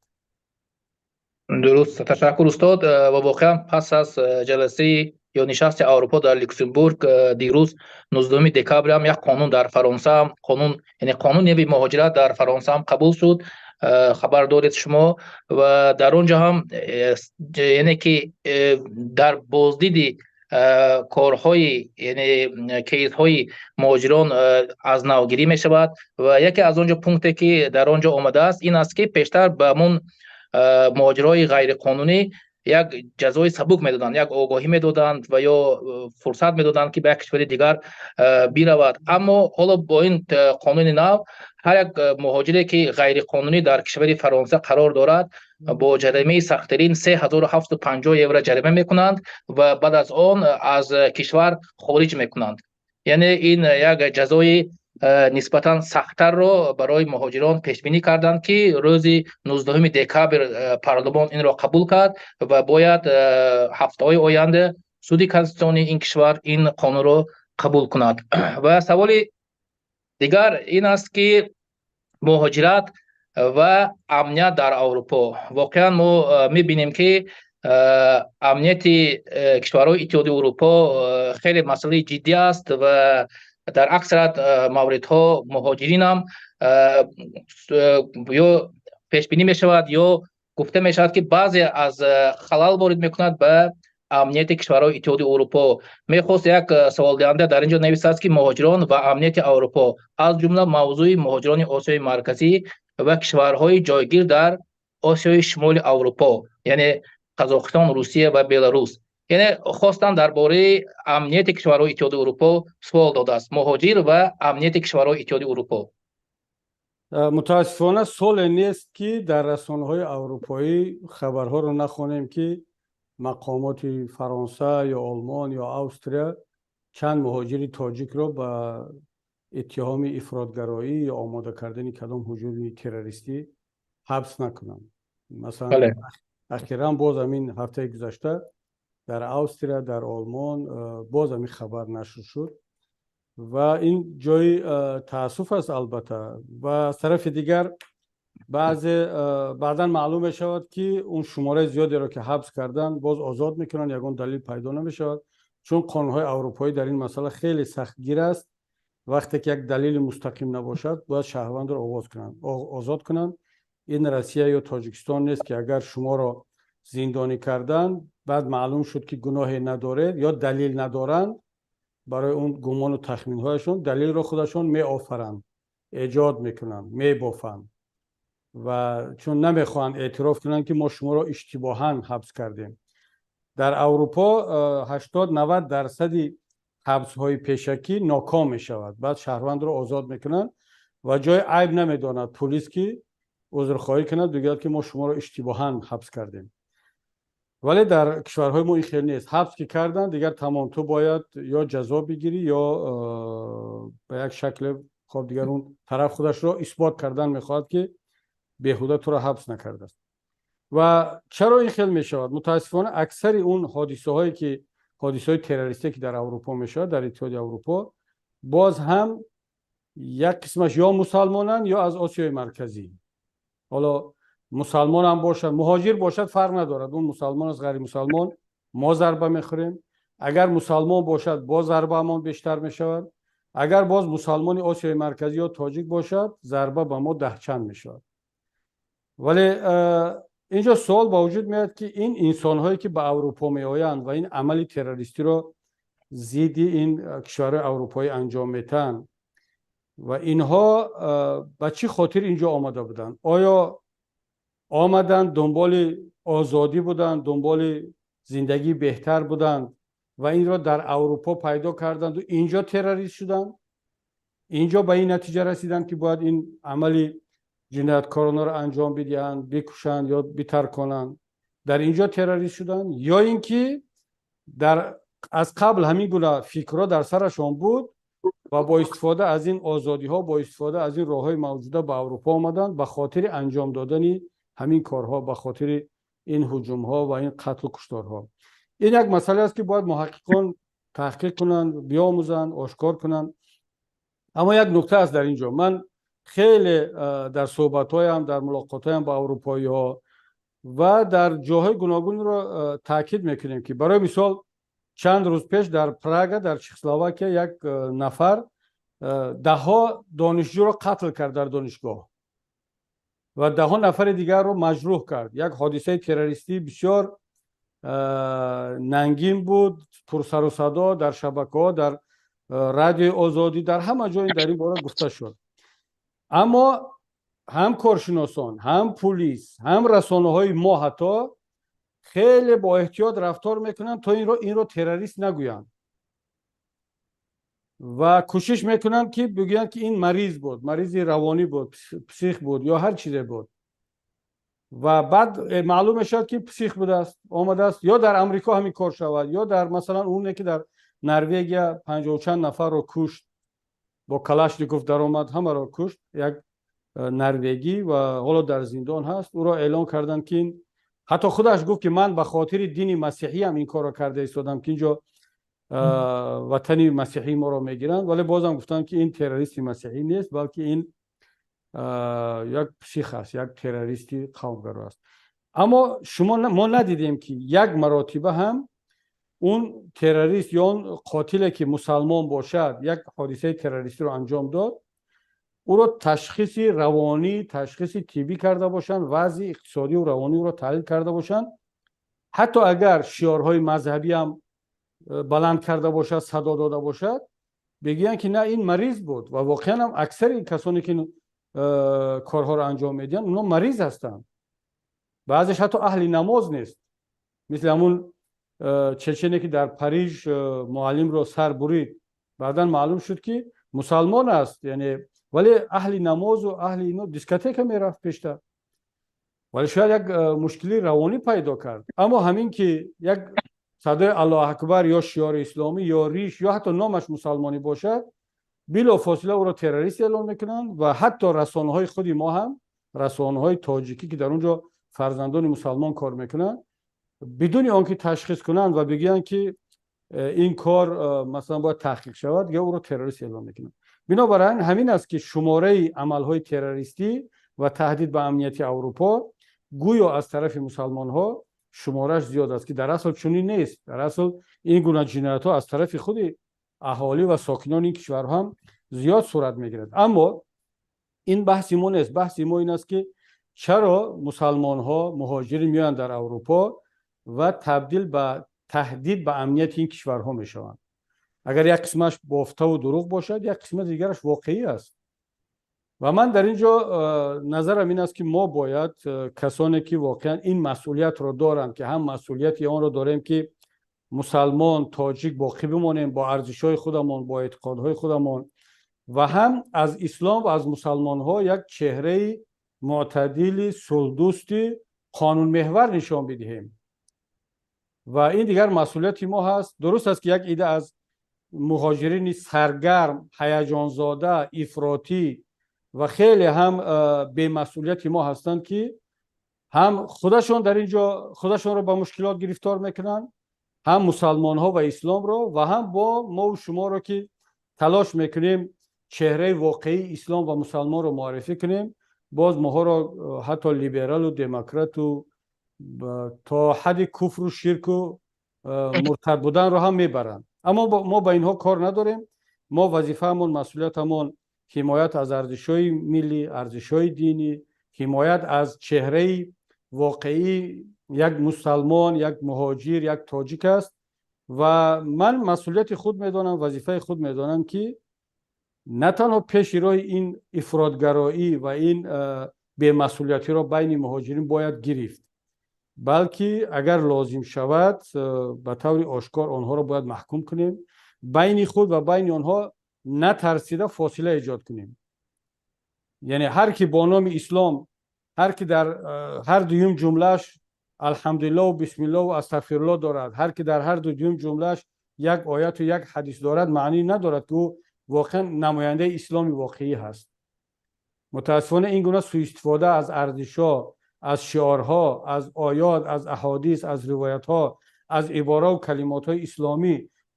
Дуруст, ташаккур, устод. Ва воқеан, пас аз ҷаласаи ё нишасти Аврупо дар Люксембург дирӯз, 19 декабр, ҳам як қонун дар Фаронса ҳам, қонун, яъне қонуни нави муҳоҷират дар Фаронса ҳам қабул шуд, хабар доред шумо. Ва дар он ҷо ҳам, яъне ки дар боздиди корҳои, яъне кейсҳои муҳоҷирон аз навгирӣ мешавад. Ва яке аз он ҷо пункте, ки дар он ҷо омадааст, ин аст, ки пештар ба ҳамон муҳоҷирҳои ғайриқонунӣ як ҷазои сабук медоданд, як огоҳӣ медоданд ва ё фурсат медоданд, ки ба як кишвари дигар биравад. Аммо ҳоло бо ин қонуни нав ҳар як муҳоҷире, ки ғайриқонунӣ дар кишвари Фаронса қарор дорад, бо ҷаримаи сахттарин 3750 евро ҷарима мекунанд ва баъд аз он аз кишвар хориҷ мекунанд. Яъне ин як ҷазои нисбатан сахттарро барои муҳоҷирон пешбинӣ карданд, ки рӯзи 19 декабр парлумон инро қабул кард ва бояд ҳафтаҳои оянда суди конститутсионии ин кишвар ин қонунро қабул кунад. Ва саволи дигар ин аст, ки Муҳоҷират ва амният дар Аврупо. Воқеан, мо мебинем, ки амнияти кишварҳои Иттиҳоди Аврупо хеле масъалаи ҷиддӣ аст ва дар аксарият мавридҳо муҳоҷиринам ё пешбинӣ мешавад, ё гуфта мешавад, ки баъзе аз халал ворид мекунад ба амнияти кишварҳои Иттиҳоди Аврупо. Мехост як саволдиҳанда дар ин ҷо нависааст, ки муҳоҷирон ва амнияти Аврупо, аз ҷумла мавзӯи муҳоҷирони Осиёи Марказӣ ва кишварҳои ҷойгир дар Осиёи Шимоли Аврупо, яъне Қазоқистон, Русия ва Беларус. Яъне хостан дар бораи амнияти кишварҳои Иттиҳоди Аврупо суол додааст: муҳоҷир ва амнияти кишварҳои Иттиҳоди Аврупо. Мутаассифона, соле нест, ки дар расонаҳои аврупоӣ хабарҳоро нахонем, ки мақомоти Фаронса ё Олмон ё Австрия чанд муҳоҷири тоҷикро ба иттиҳоми ифротгароӣ ё омода кардани кадом ҳуҷуми террористӣ ҳабс накунанд. Масалан, ахиран боз ҳамин ҳафтаи гузашта дар Австрия, дар Олмон боз ҳамин хабар нашр шуд ва ин ҷои таассуф аст, албатта. Ва аз тарафи дигар, баъзе баъдан маълум мешавад, ки он шумораи зиёдеро, ки ҳабс карданд, боз озод мекунанд, ягон далил пайдо намешавад, чун қонунҳои аврупоӣ дар ин масъала хеле сахтгир аст. Вақте ки як далели мустақим набошад, бояд шаҳрвандро овоз кунанд, озод кунанд. Ин Россия ё Тоҷикистон нест, ки агар шуморо зиндонӣ карданд, баъд маълум шуд, ки гуноҳе надоред ё далил надоранд барои он гумону тахминҳояшон, далилро худашон меофаранд, эҷод мекунанд, мебофанд ва чун намехоҳанд эътироф кунанд, ки мо шуморо иштибоҳан ҳабс кардем. Дар Аврупо 80-90 дарсади ҳабсҳои пешакӣ ноком мешавад, баъд шаҳрвандро озод мекунанд ва ҷои айб намедонад пулис, ки узрхоҳӣ кунад, бигӯяд, ки мо шуморо иштибоҳан ҳабс кардем. Вале дар кишварҳои мо ин хел нест. Ҳабс ки карданд, дигар тамом, ту бояд ё ҷазо бигирӣ, ё ба як шакле, хоб, дигар он тараф худашро исбот кардан мехоҳад, ки беҳуда туро ҳабс накардааст. Ва чаро ин хел мешавад? Мутаассифона, аксари он ҳодисаҳое ки ҳодисаҳои террористие, ки дар Аврупо мешавад, дар Иттиҳоди Аврупо, боз ҳам як қисмаш ё мусалмонанд, ё аз Осиёи Марказӣ. Ҳоло мусалмон ҳам бошад, муҳоҷир бошад, фарқ надорад, он мусалмон аст, ғайримусалмон, мо зарба мехӯрем. Агар мусалмон бошад, боз зарбаамон бештар мешавад. Агар боз мусалмони Осиёи Марказӣ ё тоҷик бошад, зарба ба мо даҳчанд мешавад. Вале инҷо суол ба вуҷуд меояд, ки ин инсонҳое, ки ба Аврупо меоянд ва ин амали террористиро зидди ин кишварҳои аврупоӣ анҷом метаҳанд ва инҳо ба чӣ хотир инҷо омада буданд? Оё омаданд, дунболи озодӣ буданд, дунболи зиндагии беҳтар буданд ва инро дар Аврупо пайдо карданду инҷо террорист шуданд, инҷо ба ин натиҷа расиданд, ки бояд ин амали ҷинояткоронаро анҷом бидиҳанд, бикушанд ё битарконанд, дар инҷо террорист шуданд, ё ин ки дар аз қабл ҳамин гуна фикрҳо дар сарашон буд ва бо истифода аз ин озодиҳо, бо истифода аз ин роҳҳои мавҷуда ба Аврупо омаданд ба хотири анҷом додани ҳамин корҳо, ба хотири ин ҳуҷумҳо ва ин қатлу кушторҳо? Ин як масъале аст, ки бояд муҳаққиқон таҳқиқ кунанд, биомӯзанд, ошкор кунанд. Аммо як нукта аст дар ин ҷо. Ман хеле дар суҳбатҳоям, дар мулоқотҳоям бо аврупоиҳо ва дар ҷоҳои гуногунро таъкид мекунем, ки барои мисол, чанд рӯз пеш дар Прага, дар Чехословакия, як нафар даҳҳо донишҷӯро қатл кард дар донишгоҳ ва даҳҳо нафари дигарро маҷрӯҳ кард. Як ҳодисаи террористӣ бисёр нангин буд, пурсару садо дар шабакаҳо, дар Радиои Озодӣ, дар ҳама ҷой дар ин бора гуфта шуд. Аммо ҳам коршиносон, ҳам пулис, ҳам расонаҳои мо ҳатто хеле бо эҳтиёт рафтор мекунанд, то инро террорист нагӯянд ва кӯшиш мекунанд, ки бигӯянд, ки ин мариз буд, маризи равонӣ буд, псих буд ё ҳар чизе буд. Ва баъд маълум мешавад, ки псих будааст, омадааст. Ё дар Амрико ҳамин кор шавад, ё дар, масалан, оне ки дар Норвегия панҷоҳу чанд нафарро кушт, бо Калашников даромад, ҳамаро кушт, як норвегӣ, ва ҳоло дар зиндон ҳаст. Ӯро эълон карданд, ки ин ҳатто худаш гуфт, ки ман ба хотири дини масеҳиям ин корро карда истодам, ки инҷо ватани масеҳии моро мегиранд. Вале бозам гуфтанд, ки ин террористи масеҳӣ нест, балки ин як псих аст, як террористи қавмгаро аст. Аммо шумо мо надидем, ки як маротиба ҳам он террорист ё он қотиле, ки мусалмон бошад, як ҳодисаи террористиро анҷом дод, ӯро ташхиси равонӣ, ташхиси тиббӣ карда бошанд, вазъи иқтисодию равонии ӯро таҳлил карда бошанд. Ҳатто агар шиорҳои мазҳабӣ ҳам баланд карда бошад, садо дода бошад, бигӯянд, ки на, ин мариз буд. Ва воқеан ҳам аксари касоне, ки корҳоро анҷом медиҳанд, онҳо мариз ҳастанд. Баъзеш ҳатто аҳли намоз нест, мисли ҳамун чечене, ки дар Париж муаллимро сар бурид. Баъдан маълум шуд, ки мусалмон аст, яъне, вале аҳли намозу аҳли ино, дискотека мерафт пештар, вале шояд як мушкили равонӣ пайдо кард. Аммо ҳамин ки як садои Аллоҳ акбар ё шиори исломӣ ё риш ё ҳатто номаш мусалмонӣ бошад, билофосила ӯро террорист эълон мекунанд. Ва ҳатто расонаҳои худи мо ҳам, расонаҳои тоҷикӣ, ки дар он ҷо фарзандони мусалмон кор мекунанд, бидуни он ки ташхис кунанд ва бигӯянд, ки ин кор масалан бояд таҳқиқ шавад, ё ӯро террорист эълон мекунанд. Бинобар ин ҳамин аст, ки шумораи амалҳои террористӣ ва таҳдид ба амнияти Аврупо гӯё аз тарафи мусалмонҳо шумораш зиёд аст, ки дар асл чунин нест. Дар асл ин гуна ҷиноятҳо аз тарафи худи аҳолӣ ва сокинони ин кишварҳо ҳам зиёд сурат мегирад. Аммо ин баҳси мо нест. Баҳси мо ин аст, ки чаро мусалмонҳо, муҳоҷирин меоянд дар Аврупо ва табдил ба таҳдид ба амнияти ин кишварҳо мешаванд. Агар як қисмаш бофтаву дурӯғ бошад, як қисмати дигараш воқеӣ аст. Ва ман дар ин ҷо назарам ин аст, ки мо бояд, касоне ки воқеан ин масъулиятро доранд, ки ҳам масъулияти онро дорем, ки мусалмон, тоҷик боқӣ бимонем бо арзишҳои худамон, бо эътиқодҳои худамон, ва ҳам аз ислом ва аз мусалмонҳо як чеҳраи мӯътадили, сулҳдӯсти, қонунмеҳвар нишон бидиҳем. Ва ин дигар масъулияти мо ҳаст. Дуруст аст, ки як ида аз муҳоҷирини саргарм, ҳаяҷонзода, ифротӣ ва хеле ҳам бемасъулияти мо ҳастанд, ки ҳам худашон дар ин ҷо худашонро ба мушкилот гирифтор мекунанд, ҳам мусалмонҳо ва исломро, ва ҳам бо мову шуморо, ки талош мекунем чеҳраи воқеии ислом ва мусалмонро муаррифӣ кунем, боз моҳоро ҳатто либералу демократу то ҳадди куфру ширку муртад буданро ҳам мебаранд. Аммо мо ба инҳо кор надорем. Мо вазифаамон, масъулиятамон ҳимоят аз арзишҳои миллӣ, арзишҳои динӣ, ҳимоят аз чеҳраи воқеии як мусалмон, як муҳоҷир, як тоҷик аст. Ва ман масъулияти худ медонам, вазифаи худ медонам, ки на танҳо пеши роҳи ин ифротгароӣ ва ин бемасъулиятиро байни муҳоҷирин бояд гирифт, балки агар лозим шавад, ба таври ошкор онҳоро бояд маҳкум кунем, байни худ ва байни онҳо натарсида фосила эҷод кунем. Яъне ҳар ки бо номи ислом, ҳар ки дар ҳар дуюм ҷумлааш алҳамдулиллоҳу, бисмиллоҳу, астағфируллоҳ дорад, ҳар ки дар ҳар дуюм ҷумлааш як ояту як ҳадис дорад, маънӣ надорад, ки ӯ воқеан намояндаи исломи воқеӣ ҳаст. Мутаассифона, ин гуна сӯистифода аз арзишҳо, аз шиорҳо, аз оёт, аз аҳодис, аз ривоятҳо, аз ибораву калимотҳои исломӣ,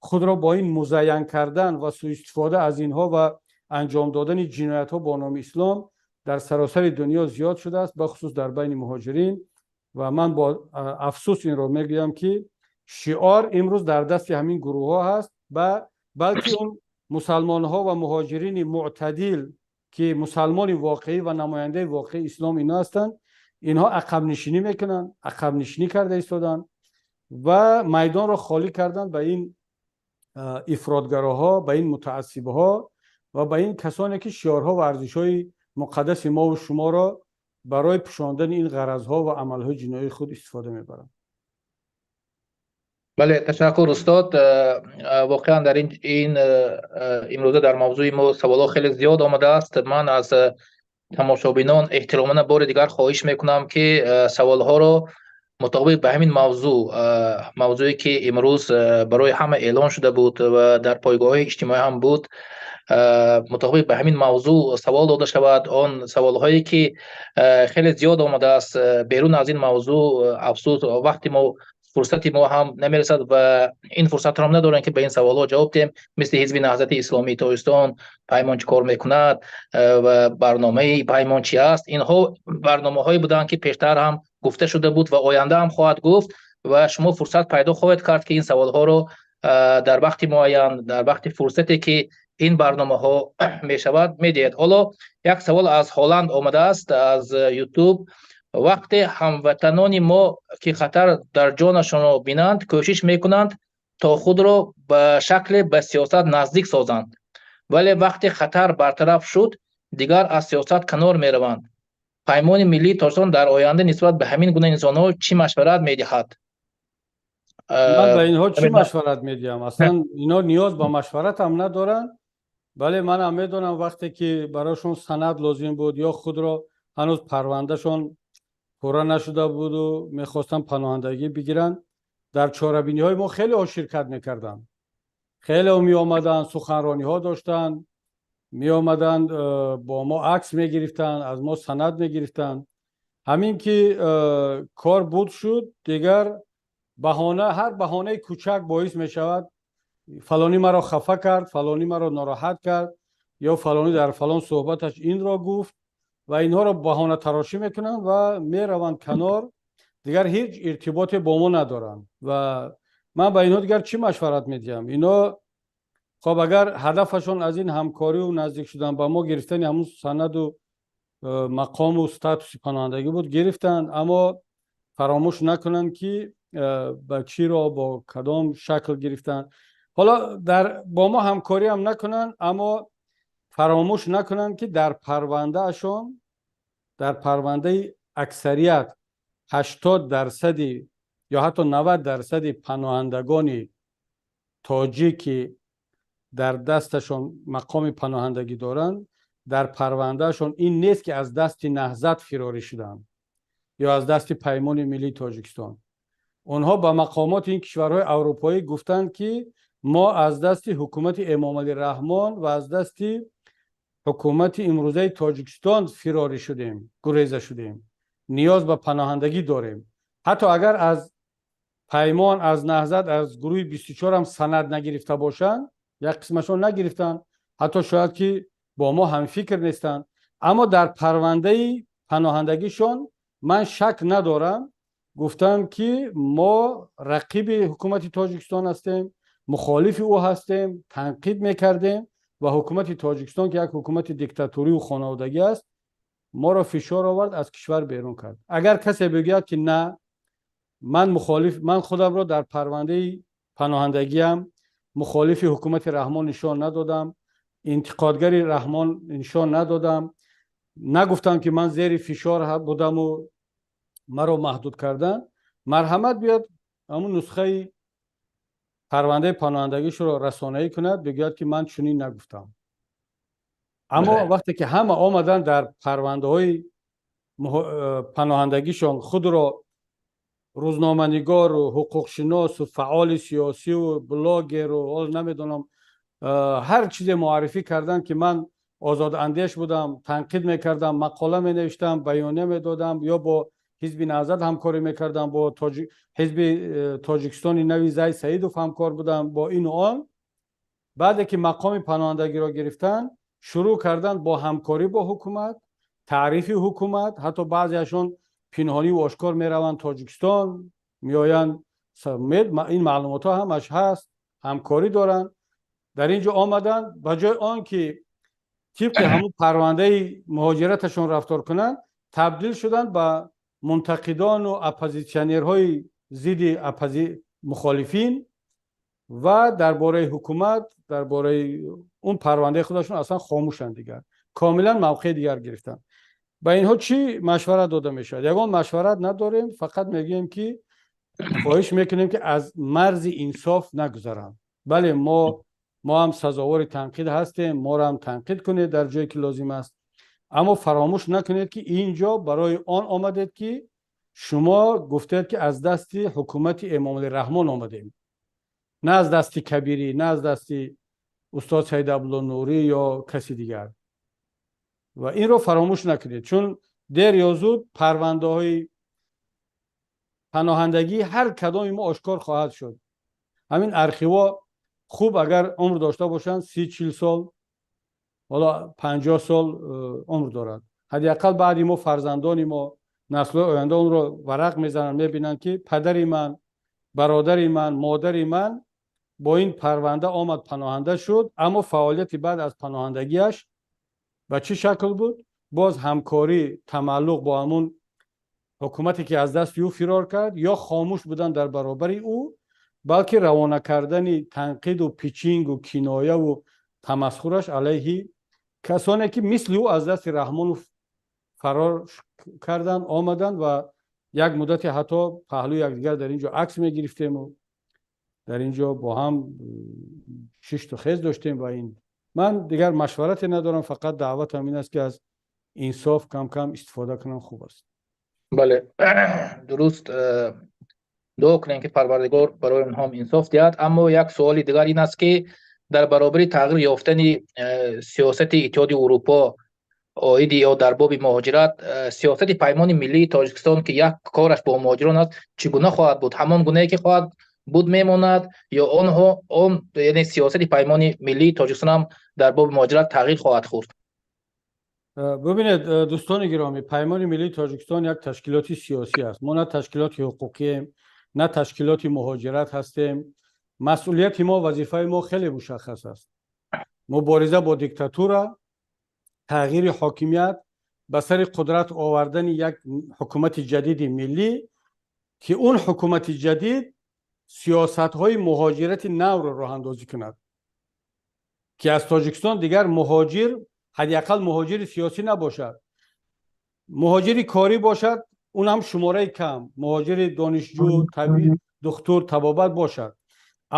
худро бо ин музайян кардан ва сӯистифода аз инҳо ва анҷом додани ҷиноятҳо бо номи ислом дар саросари дунё зиёд шудааст, бахусус дар байни муҳоҷирин. Ва ман бо афсӯс инро мегӯям, ки шиор имрӯз дар дасти ҳамин гурӯҳҳо ҳаст, балки он мусалмонҳо ва муҳоҷирини мӯътадил, ки мусалмони воқеӣ ва намояндаи воқеии ислом инҳо ҳастанд, инҳо ақабнишинӣ мекунанд, ақабнишинӣ карда истоданд ва майдонро холӣ карданд ба ин ифротгароҳо, ба ин мутаассибҳо ва ба ин касоне, ки шиорҳо ва арзишҳои муқаддаси мову шуморо барои пӯшондани ин ғаразҳо ва амалҳои ҷиноии худ истифода мебаранд. Бале, ташаккур, устод. Воқеан, дар ин имрӯза дар мавзӯи мо саволҳо хеле зиёд омадааст. Ман аз тамошобинон эҳтиромона бори дигар хоҳиш мекунам, ки саволҳоро мутобиқ ба ҳамин мавзӯъ, мавзӯе ки имрӯз барои ҳама эълон шуда буд ва дар пойгоҳҳои иҷтимоӣ ҳам буд, мутобиқ ба ҳамин мавзӯъ савол дода шавад. Он саволҳое ки хеле зиёд омадааст берун аз ин мавзӯъ, афсӯс, вақти мо Фурсати мо ҳам намерасад ва ин фурсатро ҳам надорем, ки ба ин саволҳо ҷавоб диҳем, мисли Ҳизби Наҳзати Исломии Тоҷикистон, Паймон чӣ кор мекунад ва барномаи Паймон чӣ аст. Инҳо барномаҳое буданд, ки пештар ҳам гуфта шуда буд ва оянда ҳам хоҳад гуфт, ва шумо фурсат пайдо хоҳед кард, ки ин саволҳоро дар вақти муайян, дар вақти фурсате ки ин барномаҳо мешавад, медиҳед. Ҳоло як савол аз Ҳолланд омадааст, аз Ютуб. Вақте ҳамватанони мо, ки хатар дар ҷонашонро бинанд, кӯшиш мекунанд, то худро ба шакле ба сиёсат наздик созанд, вале вақте хатар бартараф шуд, дигар аз сиёсат канор мераванд. Паймони Миллии Тоҷикистон дар оянда нисбат ба ҳамин гуна инсонҳо чӣ машварат медиҳад? Ман ба инҳо чӣ машварат медиҳам? Аслан инҳо ниёз ба машварат ҳам надоранд. Бале, манам медонам, вақте ки барошон санад лозим буд ё худро ҳанӯз парвандашон пурра нашуда буду мехостанд паноҳандагӣ бигиранд, дар чорабиниҳои мо хелеҳо ширкат мекарданд, хелеҳо меомаданд, суханрониҳо доштанд, меомаданд, бо мо акс мегирифтанд, аз мо санад мегирифтанд. Ҳамин ки кор буд шуд, дигар баҳона, ҳар баҳонаи кӯчак боис мешавад: фалонӣ маро хафа кард, фалонӣ маро нороҳат кард ё фалонӣ дар фалон суҳбаташ инро гуфт, ва инҳоро баҳонатарошӣ мекунанд ва мераванд канор, дигар ҳеҷ иртиботе бо мо надоранд. Ва ман ба инҳо дигар чӣ машварат медиҳам? Ино хоб, агар ҳадафашон аз ин ҳамкориву наздик шудан ба мо гирифтани ҳамун санаду мақому статуси паноҳандагӣ буд, гирифтанд, аммо фаромӯш накунанд, ки ба чӣ роҳ, бо кадом шакл гирифтанд. Ҳоло дар бо мо ҳамкорӣ ҳам накунанд, аммо фаромӯш накунанд, ки дар парвандаашон, дар парвандаи аксарият, 80 дарсади ё ҳатто 90 дарсади паноҳандагони тоҷик, ки дар дасташон мақоми паноҳандагӣ доранд, дар парвандаашон ин нест, ки аз дасти Наҳзат фирорӣ шуданд ё аз дасти Паймони Миллии Тоҷикистон. Онҳо ба мақомоти ин кишварҳои аврупоӣ гуфтанд, ки мо аз дасти ҳукумати Эмомалӣ Раҳмон ва аз дасти ҳукумати имрӯзаи Тоҷикистон фирорӣ шудем, гуреза шудем, ниёз ба паноҳандагӣ дорем. Ҳатто агар аз Паймон, аз Наҳзат, аз гурӯҳи 24 ҳам санад нагирифта бошанд, як қисмашон нагирифтанд, ҳатто шояд ки бо мо ҳамфикр нестанд, аммо дар парвандаи паноҳандагишон, ман шак надорам, гуфтанд, ки мо рақиби ҳукумати Тоҷикистон ҳастем, мухолифи ӯ ҳастем, танқид мекардем ва ҳукумати Тоҷикистон, ки як ҳукумати диктатурию хонаводагӣ аст, моро фишор овард, аз кишвар берун кард. Агар касе бигӯяд, ки на, ман мухолиф, ман худамро дар парвандаи паноҳандагиам мухолифи ҳукумати Раҳмон нишон надодам, интиқодгари Раҳмон нишон надодам, нагуфтам, ки ман зери фишор будаму маро маҳдуд карданд, марҳамат, биёд, ҳамун нусхаи парвандаи паноҳандагишро расонаӣ кунад, бигӯяд, ки ман чунин нагуфтам. Аммо вақте ки ҳама омаданд, дар парвандаҳои паноҳандагишон худро рӯзноманигору ҳуқуқшиносу фаъоли сиёсиву блогеру ҳол намедонам ҳар чизе муаррифӣ карданд, ки ман озодандеш будам, танқид мекардам, мақола менавиштам, баёния медодам ё бо Ҳизби Наҳзат ҳамкорӣ мекардам, бо Ҳизби Тоҷикистони нави Зай Саидов ҳамкор будам, бо ину он. Баъде ки мақоми паноҳандагиро гирифтанд, шурӯъ карданд бо ҳамкорӣ бо ҳукумат, таърифи ҳукумат. Ҳатто баъзеашон пинҳониву ошкор мераванд Тоҷикистон, меоянд, ин маълумотҳо ҳамаш ҳаст, ҳамкорӣ доранд. Дар ин ҷо омаданд, ба ҷои он ки тибқи ҳамун парвандаи муҳоҷираташон рафтор кунанд, табдил шуданд ба мунтақидону оппозитсионерҳои зидди мухолифин ва дар бораи ҳукумат, дар бораи он парвандаи худашон аслан хомӯшанд, дигар комилан мавқеи дигар гирифтанд. Ба инҳо чӣ машварат дода мешавад? Ягон машварат надорем, фақат мегӯем, ки хоҳиш мекунем, ки аз марзи инсоф нагузаранд. Бале, мо ҳам сазовори танқид ҳастем, моро ҳам танқид кунед дар ҷое ки лозим аст, аммо фаромӯш накунед, ки ин ҷо барои он омадед, ки шумо гуфтед, ки аз дасти ҳукумати Эмомалӣ Раҳмон омадем, на аз дасти Кабирӣ, на аз дасти устод Саид Абдулло Нурӣ ё каси дигар. Ва инро фаромӯш накунед, чун дер ё зуд парвандаҳои Паноҳандагии ҳар кадоми мо ошкор хоҳад шуд. Ҳамин архивҳо хуб агар умр дошта бошанд, 30-40 сол, ҳоло 50 сол умр дорад. Ҳадди ақал баъди мо фарзандони мо, наслҳои оянда онро варақ мезананд, мебинанд, ки падари ман, бародари ман, модари ман бо ин парванда омад, паноҳанда шуд, аммо фаъолияти баъд аз паноҳандагиаш ба чӣ шакл буд? Боз ҳамкорӣ, тамаллуқ бо ҳамун ҳукумате, ки аз дасти ӯ фирор кард, ё хомӯш будан дар баробари ӯ, балки равона кардани танқиду пичингу кинояву тамасхураш алайҳи касоне, ки мисли ӯ аз дасти Раҳмонов фарор карданд, омаданд ва як муддате ҳатто паҳлӯи якдигар дар ин ҷо акс мегирифтему дар ин ҷо бо ҳам шишту хез доштем. Ва ин ман дигар машварате надорам, фақат даъватам ин аст, ки аз инсоф кам кам истифода кунам хуб аст. Бале, дуруст. Дуо кунем, ки Парвардигор барои онҳоам инсоф диҳад. Аммо як суоли дигар ин аст, ки дар баробари тағйир ёфтани сиёсати Иттиҳоди Урупо оиди ё дар боби муҳоҷират, сиёсати Паймони миллии Тоҷикистон, ки як кораш бо муҳоҷирон аст, чӣ гуна хоҳад буд? Ҳамон гунае, ки хоҳад буд, мемонад ё онҳо он, яъне сиёсати Паймони миллии Тоҷикистон ҳам дар боби муҳоҷират тағйир хоҳад хӯрд? Бубинед, дӯстони гиромӣ, Паймони миллии Тоҷикистон як ташкилоти сиёсӣ аст. Мо на ташкилоти ҳуқуқием, на ташкилоти муҳоҷират ҳастем. Масъулияти мо, вазифаи мо хеле мушаххас аст: мубориза бо диктатура, тағйири ҳокимият, ба сари қудрат овардани як ҳукумати ҷадиди миллӣ, ки он ҳукумати ҷадид сиёсатҳои муҳоҷирати навро роҳандозӣ кунад, ки аз Тоҷикистон дигар муҳоҷир, ҳадди ақал муҳоҷири сиёсӣ набошад, муҳоҷири корӣ бошад, он ҳам шумораи кам, муҳоҷири донишҷӯ, табиб, духтур, табобат бошад,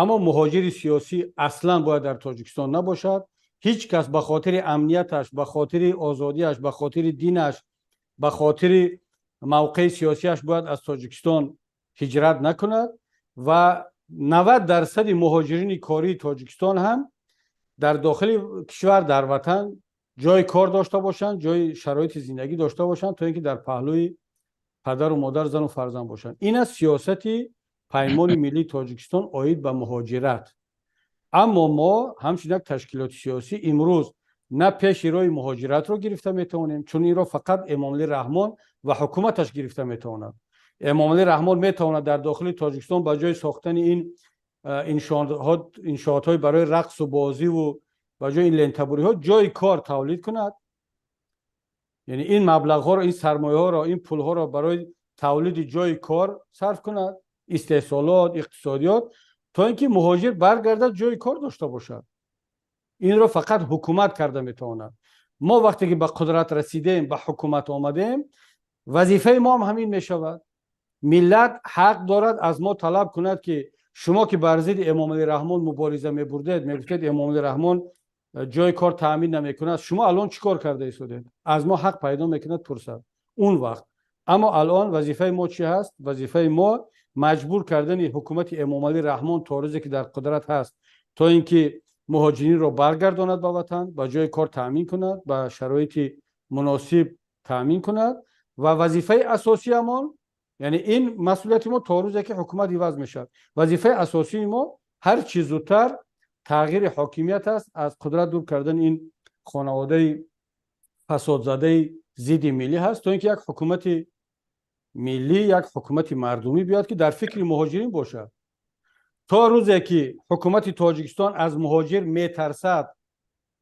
аммо муҳоҷири сиёсӣ аслан бояд дар Тоҷикистон набошад. Ҳеҷ кас ба хотири амнияташ, ба хотири озодиаш, ба хотири динаш, ба хотири мавқеи сиёсиаш бояд аз Тоҷикистон ҳиҷрат накунад. Ва 90 дарсади муҳоҷирини кории Тоҷикистон ҳам дар дохили кишвар, дар ватан ҷои кор дошта бошанд, ҷои шароити зиндагӣ дошта бошанд, то ин ки дар паҳлӯи падару модар, зану фарзанд бошанд. Ин аст сиёсати Паймони миллии Тоҷикистон оид ба муҳоҷират. Аммо мо ҳамчун як ташкилоти сиёсӣ имрӯз на пеши роҳи муҳоҷиратро гирифта метавонем, чун инро фақат Эмомалӣ Раҳмон ва ҳукуматаш гирифта метавонад. Эмомалӣ Раҳмон метавонад дар дохили Тоҷикистон ба ҷои сохтани ин иншоотҳои барои рақсу бозиву ба ҷои ин лентабуриҳо ҷои кор тавлид кунад, яъне ин маблағҳоро, ин сармояҳоро, ин пулҳоро барои тавлиди ҷои кор сарф кунад, истеҳсолот, иқтисодиёт, то ин ки муҳоҷир баргардад, ҷои кор дошта бошад. Инро фақат ҳукумат карда метавонад. Мо вақте ки ба қудрат расидем, ба ҳукумат омадем, вазифаи мо ҳам ҳамин мешавад. Миллат ҳақ дорад аз мо талаб кунад, ки шумо, ки бар зидди Эмомалӣ Раҳмон мубориза мебурдед, мегуфтед, Эмомалӣ Раҳмон ҷои кор таъмин намекунад, шумо алон чӣ кор карда истодед? Аз мо ҳақ пайдо мекунад пурсад он вақт. Аммо алон вазифаи мо чӣ ҳаст? Вазифаи мо маҷбур кардани ҳукумати Эмомалӣ Раҳмон то рӯзе ки дар қудрат ҳаст, то ин ки муҳоҷиринро баргардонад ба ватан, ба ҷои кор таъмин кунад, ба шароити муносиб таъмин кунад. Ва вазифаи асосиамон, яъне ин масъулияти мо то рӯзе ки ҳукумат иваз мешавад, вазифаи асосии мо ҳар чӣ зудтар тағйири ҳокимият аст, аз қудрат дур кардани ин хонаводаи фасодзадаи зидди миллӣ ҳаст, то ин ки як ҳукумати миллӣ, як ҳукумати мардумӣ биёяд, ки дар фикри муҳоҷирин бошад. То рӯзе ки ҳукумати Тоҷикистон аз муҳоҷир метарсад,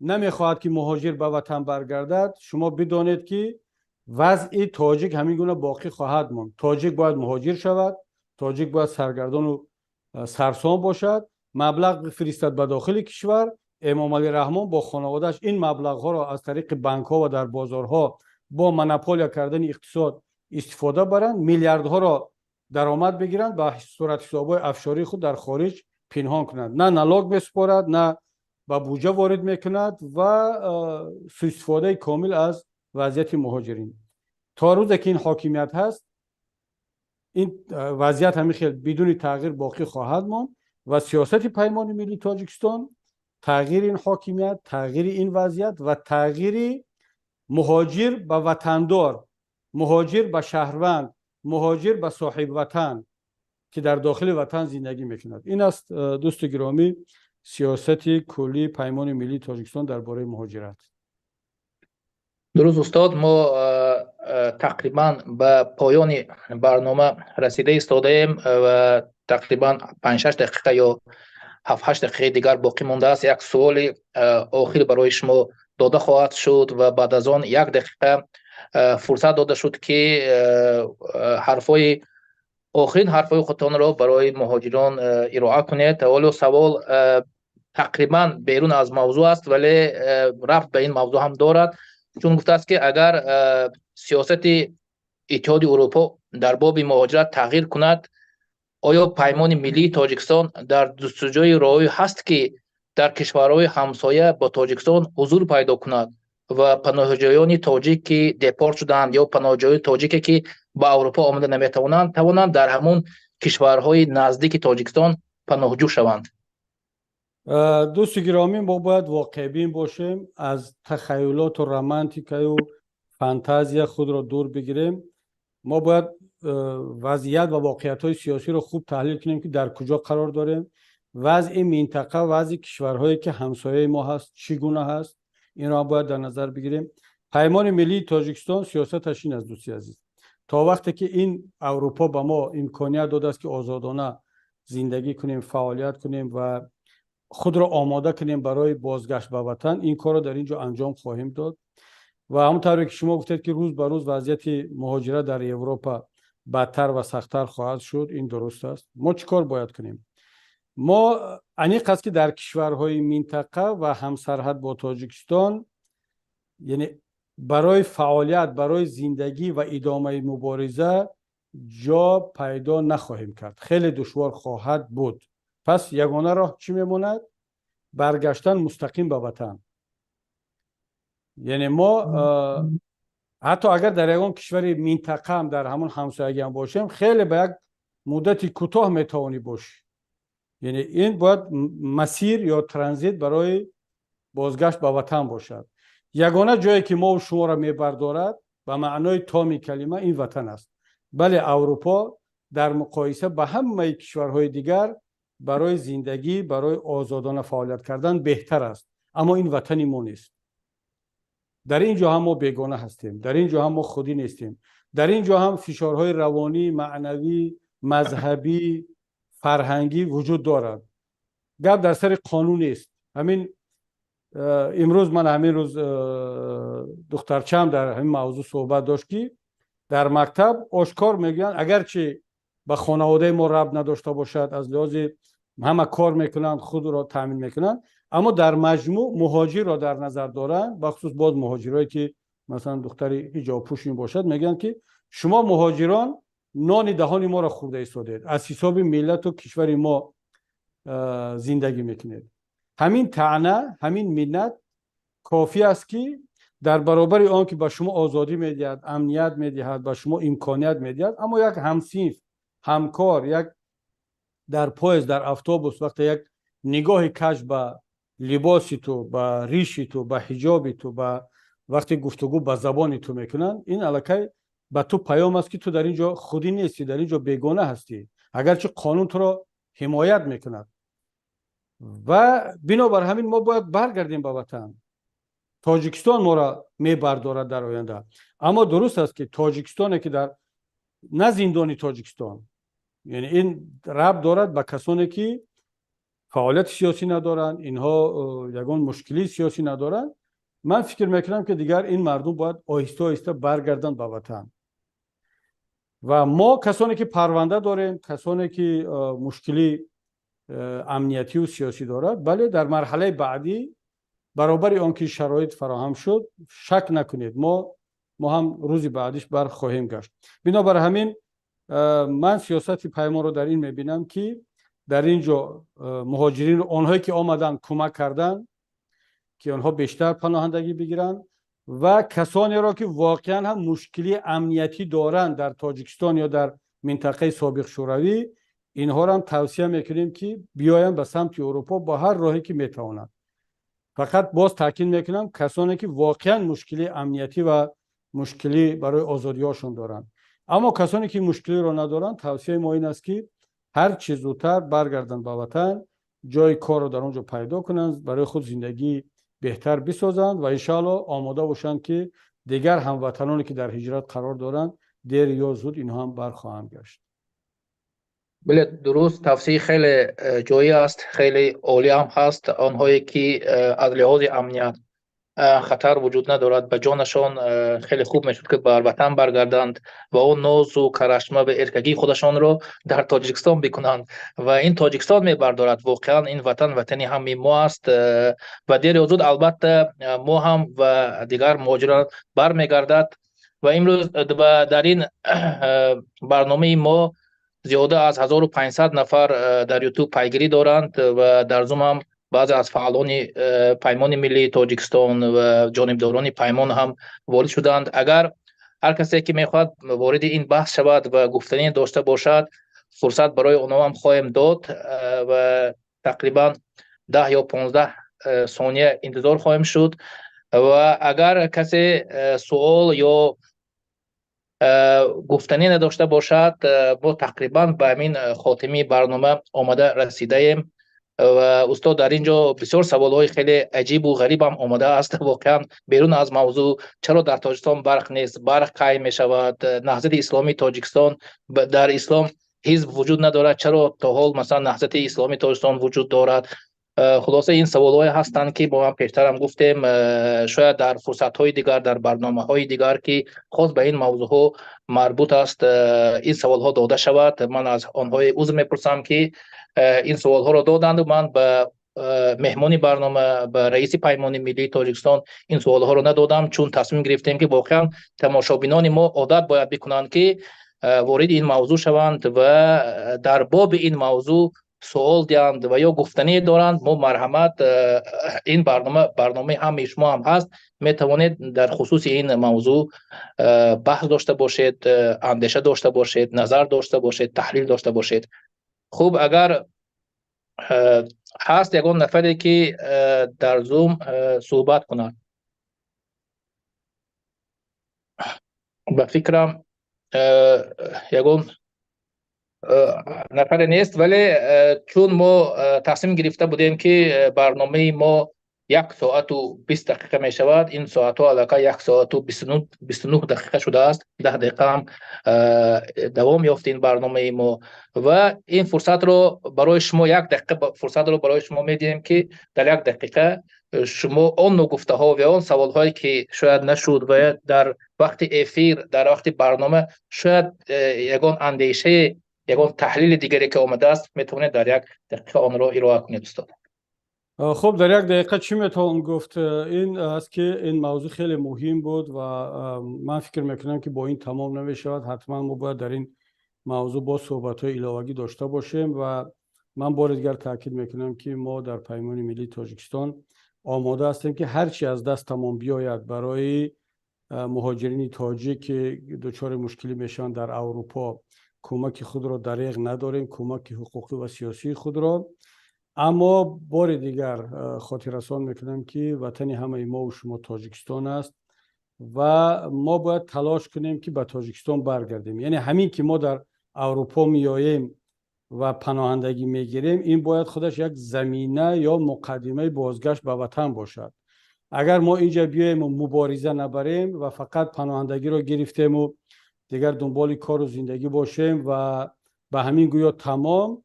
намехоҳад, ки муҳоҷир ба ватан баргардад, шумо бидонед, ки вазъи тоҷик ҳамин гуна боқӣ хоҳад монд. Тоҷик бояд муҳоҷир шавад, тоҷик бояд саргардону сарсон бошад, маблағ бифиристад ба дохили кишвар. Эмомалӣ Раҳмон бо хонаводааш ин маблағҳоро аз тариқи банкҳо ва дар бозорҳо бо монополия кардани иқтисод истифода баранд, миллиардҳоро даромад бигиранд, ба суратҳисобҳои офшории худ дар хориҷ пинҳон кунанд, на налог месупорад, на ба буҷа ворид мекунад ва суистифодаи комил аз вазъияти муҳоҷирин. То рӯзе ки ин ҳокимият ҳаст, ин вазъият ҳамин хел бидуни тағйир боқӣ хоҳад монд. Ва сиёсати Паймони миллии Тоҷикистон тағйири ин ҳокимият, тағйири ин вазъият ва тағйири муҳоҷир ба ватандор, муҳоҷир ба шаҳрванд. Муҳоҷир ба соҳиби ватан, ки дар дохили ватан зиндагӣ мекунад. Ин аст, дӯсти гиромӣ, сиёсати куллии Паймони миллии Тоҷикистон дар бораи муҳоҷират. Дуруст, устод, мо тақрибан ба поёни барнома расида истодаем ва тақрибан 5-6 дақиқа ё 7-8 дақиқаи дигар боқӣ мондааст. Як суоли охир барои шумо дода хоҳад шуд ва баъд аз он як дақиқа фурсат дода шуд, ки ҳарфҳои охирин, ҳарфҳои худтонро барои муҳоҷирон ироа кунед. Ҳоло савол тақрибан берун аз мавзӯъ аст, вале рабт ба ин мавзӯъ ҳам дорад, чун гуфтааст, ки агар сиёсати Иттиҳоди Урупо дар боби муҳоҷират тағйир кунад, оё Паймони миллии Тоҷикистон дар ҷустуҷӯи роҳе ҳаст, ки дар кишварҳои ҳамсоя бо Тоҷикистон ҳузур пайдо кунад ва паноҳҷӯёни тоҷик, ки депорт шуданд, ё паноҳҷӯёни тоҷике, ки ба Аврупо омада наметавонанд, тавонанд дар ҳамон кишварҳои наздики Тоҷикистон паноҳҷӯ шаванд? Дӯсти гиромӣ, мо бояд воқеъбин бошем, аз тахаюлоту романтикаю фантазия худро дур бигирем. Мо бояд вазъият ва воқеиятҳои сиёсиро хуб таҳлил кунем, ки дар куҷо қарор дорем, вазъи минтақа, вазъи кишварҳое, ки ҳамсояи мо ҳаст, чӣ гуна ҳаст, инро ҳам бояд дар назар бигирем. Паймони миллии Тоҷикистон сиёсаташ ин аст, дӯсти азиз: то вақте ки ин Аврупо ба мо имконият додааст, ки озодона зиндагӣ кунем, фаъолият кунем ва худро омода кунем барои бозгашт ба ватан, ин корро дар ин ҷо анҷом хоҳем дод. Ва ҳамон тавре ки шумо гуфтед, ки рӯз ба рӯз вазъияти муҳоҷират дар Европа бадтар ва сахттар хоҳад шуд, ин дуруст аст. Мо чӣ кор бояд кунем? Мо аниқ аст, ки дар кишварҳои минтақа ва ҳамсарҳад бо Тоҷикистон, яъне барои фаъолият, барои зиндагӣ ва идомаи мубориза ҷо пайдо нахоҳем кард, хеле душвор хоҳад буд. Пас ягона роҳ чӣ мемонад? Баргаштан мустақим ба ватан. Яъне мо ҳатто агар дар ягон кишвари минтақаам, дар ҳамон ҳамсоягиам бошем, хеле ба як муддати кӯтоҳ метавонӣ бошӣ. Яъне ин бояд масир ё транзит барои бозгашт ба ватан бошад. Ягона ҷое, ки мову шуморо мебардорад ба маънои томи калима, ин ватан аст. Бале, Аврупо дар муқоиса ба ҳамаи кишварҳои дигар барои зиндагӣ, барои озодона фаъолият кардан беҳтар аст, аммо ин ватани мо нест. Дар ин ҷо ҳам мо бегона ҳастем, дар ин ҷо ҳам мо худӣ нестем, дар ин ҷо ҳам фишорҳои равонӣ, маънавӣ, мазҳабӣ, фарҳангӣ вуҷуд дорад. Гап дар сари қонун нест. Ҳамин имрӯз ман, ҳамин рӯз духтарчаам дар ҳамин мавзӯъ суҳбат дошт, ки дар мактаб ошкор мегӯянд, агарчи ба хонаводаи мо рабт надошта бошад, аз лиҳози ҳама кор мекунанд, худро таъмин мекунанд, аммо дар маҷмӯъ муҳоҷирро дар назар доранд, бахусус боз муҳоҷирое, ки масалан духтари ҳиҷобпӯш бошад, мегӯянд, ки шумо муҳоҷирон нони даҳони моро хӯрда истодед, аз ҳисоби миллату кишвари мо зиндагӣ мекунед. Ҳамин таъна, ҳамин миннат кофӣ аст, ки дар баробари он ки ба шумо озодӣ медиҳад, амният медиҳад, ба шумо имконият медиҳад, аммо як ҳамсинф, ҳамкор, як дар поезд, дар автобус вақте як нигоҳи каҷ ба либоси ту, ба риши ту, ба ҳиҷоби ту, ба вақте гуфтугӯ ба забони ту мекунанд, ин аллакай ба ту паём аст, ки ту дар ин ҷо худӣ нестӣ, дар ин ҷо бегона ҳастӣ, агарчи қонун туро ҳимоят мекунад. Ва бинобар ҳамин мо бояд баргардем ба ватан. Тоҷикистон моро мебардорад дар оянда. Аммо дуруст аст, ки тоҷикистоне, ки дар на зиндони Тоҷикистон, яъне ин рабт дорад ба касоне, ки фаъолияти сиёсӣ надоранд, инҳо ягон мушкилии сиёсӣ надоранд. Ман фикр мекунам, ки дигар ин мардум бояд оҳиста оҳиста баргарданд ба ватан. Ва мо, касоне ки парванда дорем, касоне ки мушкили амниятию сиёсӣ дорад, бале, дар марҳалаи баъдӣ, баробари он ки шароит фароҳам шуд, шак накунед, мо ҳам рӯзи баъдиш бар хоҳем гашт. Бинобар ҳамин ман сиёсати Паймонро дар ин мебинам, ки дар ин ҷо муҳоҷирин, онҳое ки омаданд, кӯмак кардан, ки онҳо бештар паноҳандагӣ бигиранд, ва касонеро, ки воқеан ҳам мушкили амниятӣ доранд дар Тоҷикистон ё дар минтақаи собиқ Шӯравӣ, инҳоро ҳам тавсия мекунем, ки биёянд ба самти Аврупо бо ҳар роҳе ки метавонанд. Фақат боз таъкид мекунам, касоне ки воқеан мушкили амниятӣ ва мушкилӣ барои озодиҳошон доранд. Аммо касоне ки мушкилиро надоранд, тавсияи мо ин аст, ки ҳар чӣ зудтар баргарданд ба ватан, ҷои корро дар он ҷо пайдо кунанд, барои худ зиндагии беҳтар бисозанд ва иншоалло омода бошанд, ки дигар ҳамватаноне, ки дар ҳиҷрат қарор доранд, дер ё зуд инҳо ҳам бархоҳанд гашт. Бале, дуруст, тавсия хеле ҷоӣ аст, хеле олӣ ҳам ҳаст. Онҳое ки аз лиҳози амният хатар вуҷуд надорад ба ҷонашон, хеле хуб мешуд, ки ба ватан баргарданд ва он нозу карашма ва эркагии худашонро дар Тоҷикистон бикунанд ва ин Тоҷикистон мебардорад. Воқеан, ин ватан ватани ҳамаи мо аст ва дер ё зуд, албатта, мо ҳам ва дигар муҳоҷирон бармегардад. Ва имрӯз дар ин барномаи мо зиёда аз 1500 нафар дар Ютуб пайгирӣ доранд ва дар Зум ҳам баъзе аз фаъолони Паймони миллии Тоҷикистон ва ҷонибдорони паймон ҳам ворид шуданд. Агар ҳар касе ки мехоҳад вориди ин баҳс шавад ва гуфтанӣ дошта бошад, фурсат барои онҳо ҳам хоҳем дод ва тақрибан 10 ё 15 сония интизор хоҳем шуд. Ва агар касе суол ё гуфтанӣ надошта бошад, мо тақрибан ба ҳамин хотимаи барнома омада расидаем. Ва устод, дар ин ҷо бисёр саволҳои хеле аҷибу ғарибам омадааст, воқеан берун аз мавзӯъ: чаро дар Тоҷикистон барқ нест, барқ кай мешавад, Наҳзати исломии Тоҷикистон, дар ислом ҳизб вуҷуд надорад, чаро то ҳол, масалан, Наҳзати исломии Тоҷикистон вуҷуд дорад? Хулоса, ин саволҳое ҳастанд, ки мо ҳам пештарам гуфтем, шояд дар фурсатҳои дигар, дар барномаҳои дигар, ки хос ба ин мавзӯъҳо марбут аст, ин саволҳо дода шавад. Ман аз онҳое узр мепурсам, ки ин саволҳоро доданду ман ба меҳмони барнома, ба раиси Паймони миллии Тоҷикистон ин саволҳоро надодам, чун тасмим гирифтем, ки воқеан тамошобинони мо одат бояд бикунанд, ки вориди ин мавзӯъ шаванд ва дар боби ин мавзӯъ суол диҳанд ва ё гуфтанӣ доранд. Мо, марҳамат, ин барнома барномаи ҳамаи шумо ҳам ҳаст, метавонед дар хусуси ин мавзӯъ баҳс дошта бошед, андеша дошта бошед, назар дошта бошед, таҳлил дошта бошед. Хуб, агар ҳаст ягон нафаре, ки дар Зум суҳбат кунад, ба фикрам, ягон нафаре нест. Вале чун мо тасмим гирифта будем, ки барномаи мо 1 соату 20 дақиқа мешавад, ин соатҳо аллакай 1 соату 29 дақиқа шудааст, 10 дақиқа ҳам давом ёфт ин барномаи мо. Ва ин фурсатро барои шумо, 1 дақиқа фурсатро барои шумо медиҳем, ки дар 1 дақиқа шумо он ногуфтаҳо ва он саволҳое, ки шояд нашуд ва дар вақти эфир, дар вақти барнома шояд ягон андешае, ягон таҳлили дигаре ки омадааст, метавонед дар 1 дақиқа онро ироа кунед, устод. Хуб, дар 1 дақиқа чӣ метавон гуфт? Ин аст, ки ин мавзӯъ хеле муҳим буд ва ман фикр мекунам, ки бо ин тамом намешавад. Ҳатман мо бояд дар ин мавзӯъ боз суҳбатҳои иловагӣ дошта бошем. Ва ман бори дигар таъкид мекунам, ки мо дар Паймони миллии Тоҷикистон омода ҳастем, ки ҳар чи аз дастамон биёяд, барои муҳоҷирини тоҷик, ки дучори мушкилӣ мешаванд дар Аврупо, кӯмаки худро дареғ надорем, кӯмаки ҳуқуқӣ ва сиёсии худро. Аммо бори дигар хотиррасон мекунам, ки ватани ҳамаи мову шумо Тоҷикистон аст ва мо бояд талош кунем, ки ба Тоҷикистон баргардем. Яъне ҳамин ки мо дар Аврупо меоем ва паноҳандагӣ мегирем, ин бояд худаш як замина ё муқаддимаи бозгашт ба ватан бошад. Агар мо инҷа биёему мубориза набарем ва фақат паноҳандагиро гирифтему дигар дунболи кору зиндагӣ бошем ва ба ҳамин гӯё тамом,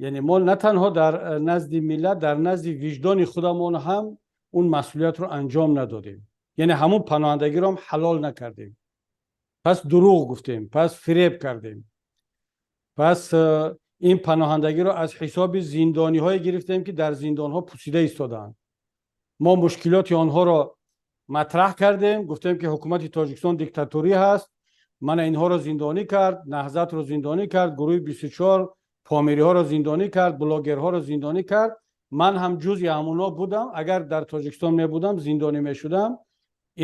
яъне мо на танҳо дар назди миллат, дар назди виҷдони худамон ҳам он масъулиятро анҷом надодем, яъне ҳамун паноҳандагиро ҳам ҳалол накардем, пас дурӯғ гуфтем, пас фиреб кардем, пас ин паноҳандагиро аз ҳисоби зиндониҳое гирифтем, ки дар зиндонҳо пусида истодаанд. Мо мушкилоти онҳоро матраҳ кардем, гуфтем, ки ҳукумати Тоҷикистон диктаторӣ ҳаст, мана инҳоро зиндонӣ кард, Наҳзатро зиндонӣ кард, гурӯҳи 24, помириҳоро зиндонӣ кард, блогерҳоро зиндонӣ кард. Ман ҳам ҷузъи ҳамонҳо будам, агар дар Тоҷикистон мебудам, зиндонӣ мешудам.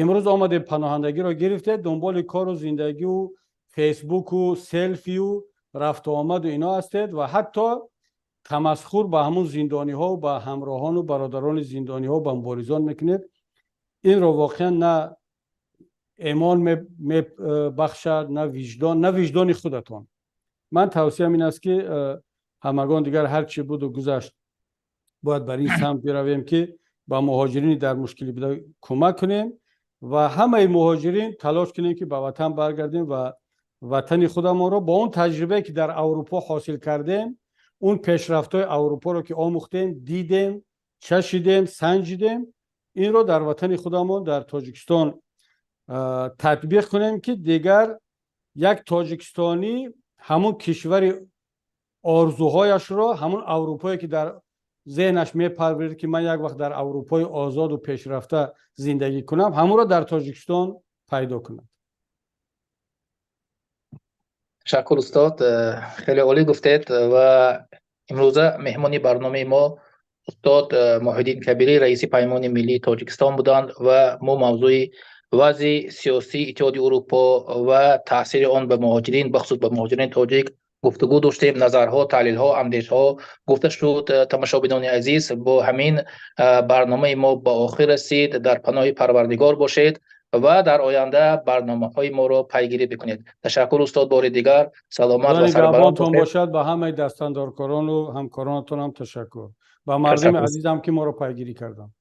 Имрӯз омадем, паноҳандагиро гирифтед, дунболи кору зиндагиву Фейсбуку селфию рафту омаду ино ҳастед ва ҳатто тамасхур ба ҳамун зиндониҳо, ба ҳамроҳону бародарони зиндониҳо, ба муборизон мекунед. Инро воқеан на Эмон мебахшад, на виҷдон, на виҷдони худатон. Ман тавсиям ин аст, ки ҳамагон дигар ҳар чӣ буду гузашт, бояд бар ин самт биравем, ки ба муҳоҷирини дар мушкилӣ буда кӯмак кунем ва ҳамаи муҳоҷирин талош кунем, ки ба ватан баргардем ва ватани худамонро бо он таҷрибае, ки дар Аврупо ҳосил кардем, он пешрафтҳои Аврупоро, ки омӯхтем, дидем, чашидем, санҷидем, инро дар ватани худамон, дар Тоҷикистон, татбиқ кунем, ки дигар як тоҷикистонӣ ҳамун кишвари орзуҳояшро, ҳамун Аврупое, ки дар зеҳнаш мепарварид, ки ман як вақт дар Аврупои озоду пешрафта зиндагӣ кунам, ҳамонро дар Тоҷикистон пайдо кунад. Ташаккур, устод, хеле олӣ гуфтед. Ва имрӯза меҳмони барномаи мо устод Муҳиддин Кабирӣ, раиси Паймони миллии Тоҷикистон буданд ва мо мавзӯи вазъи сиёсии Иттиҳоди Урупо ва таъсири он ба муҳоҷирин, бахусус ба муҳоҷирини тоҷик, гуфтугӯ доштем. Назарҳо, таҳлилҳо, андешаҳо гуфта шуд. Тамошобинони азиз, бо ҳамин барномаи мо ба охир расид. Дар паноҳи Парвардигор бошед ва дар оянда барномаҳои моро пайгирӣ бикунед. Ташаккур, устод, бори дигар саломат ва сарбаланд бошад. Ба ҳамаи дастандаркорону ҳамкоронатонам ташаккур, ба мардуми азизам, ки моро пайгирӣ карданд.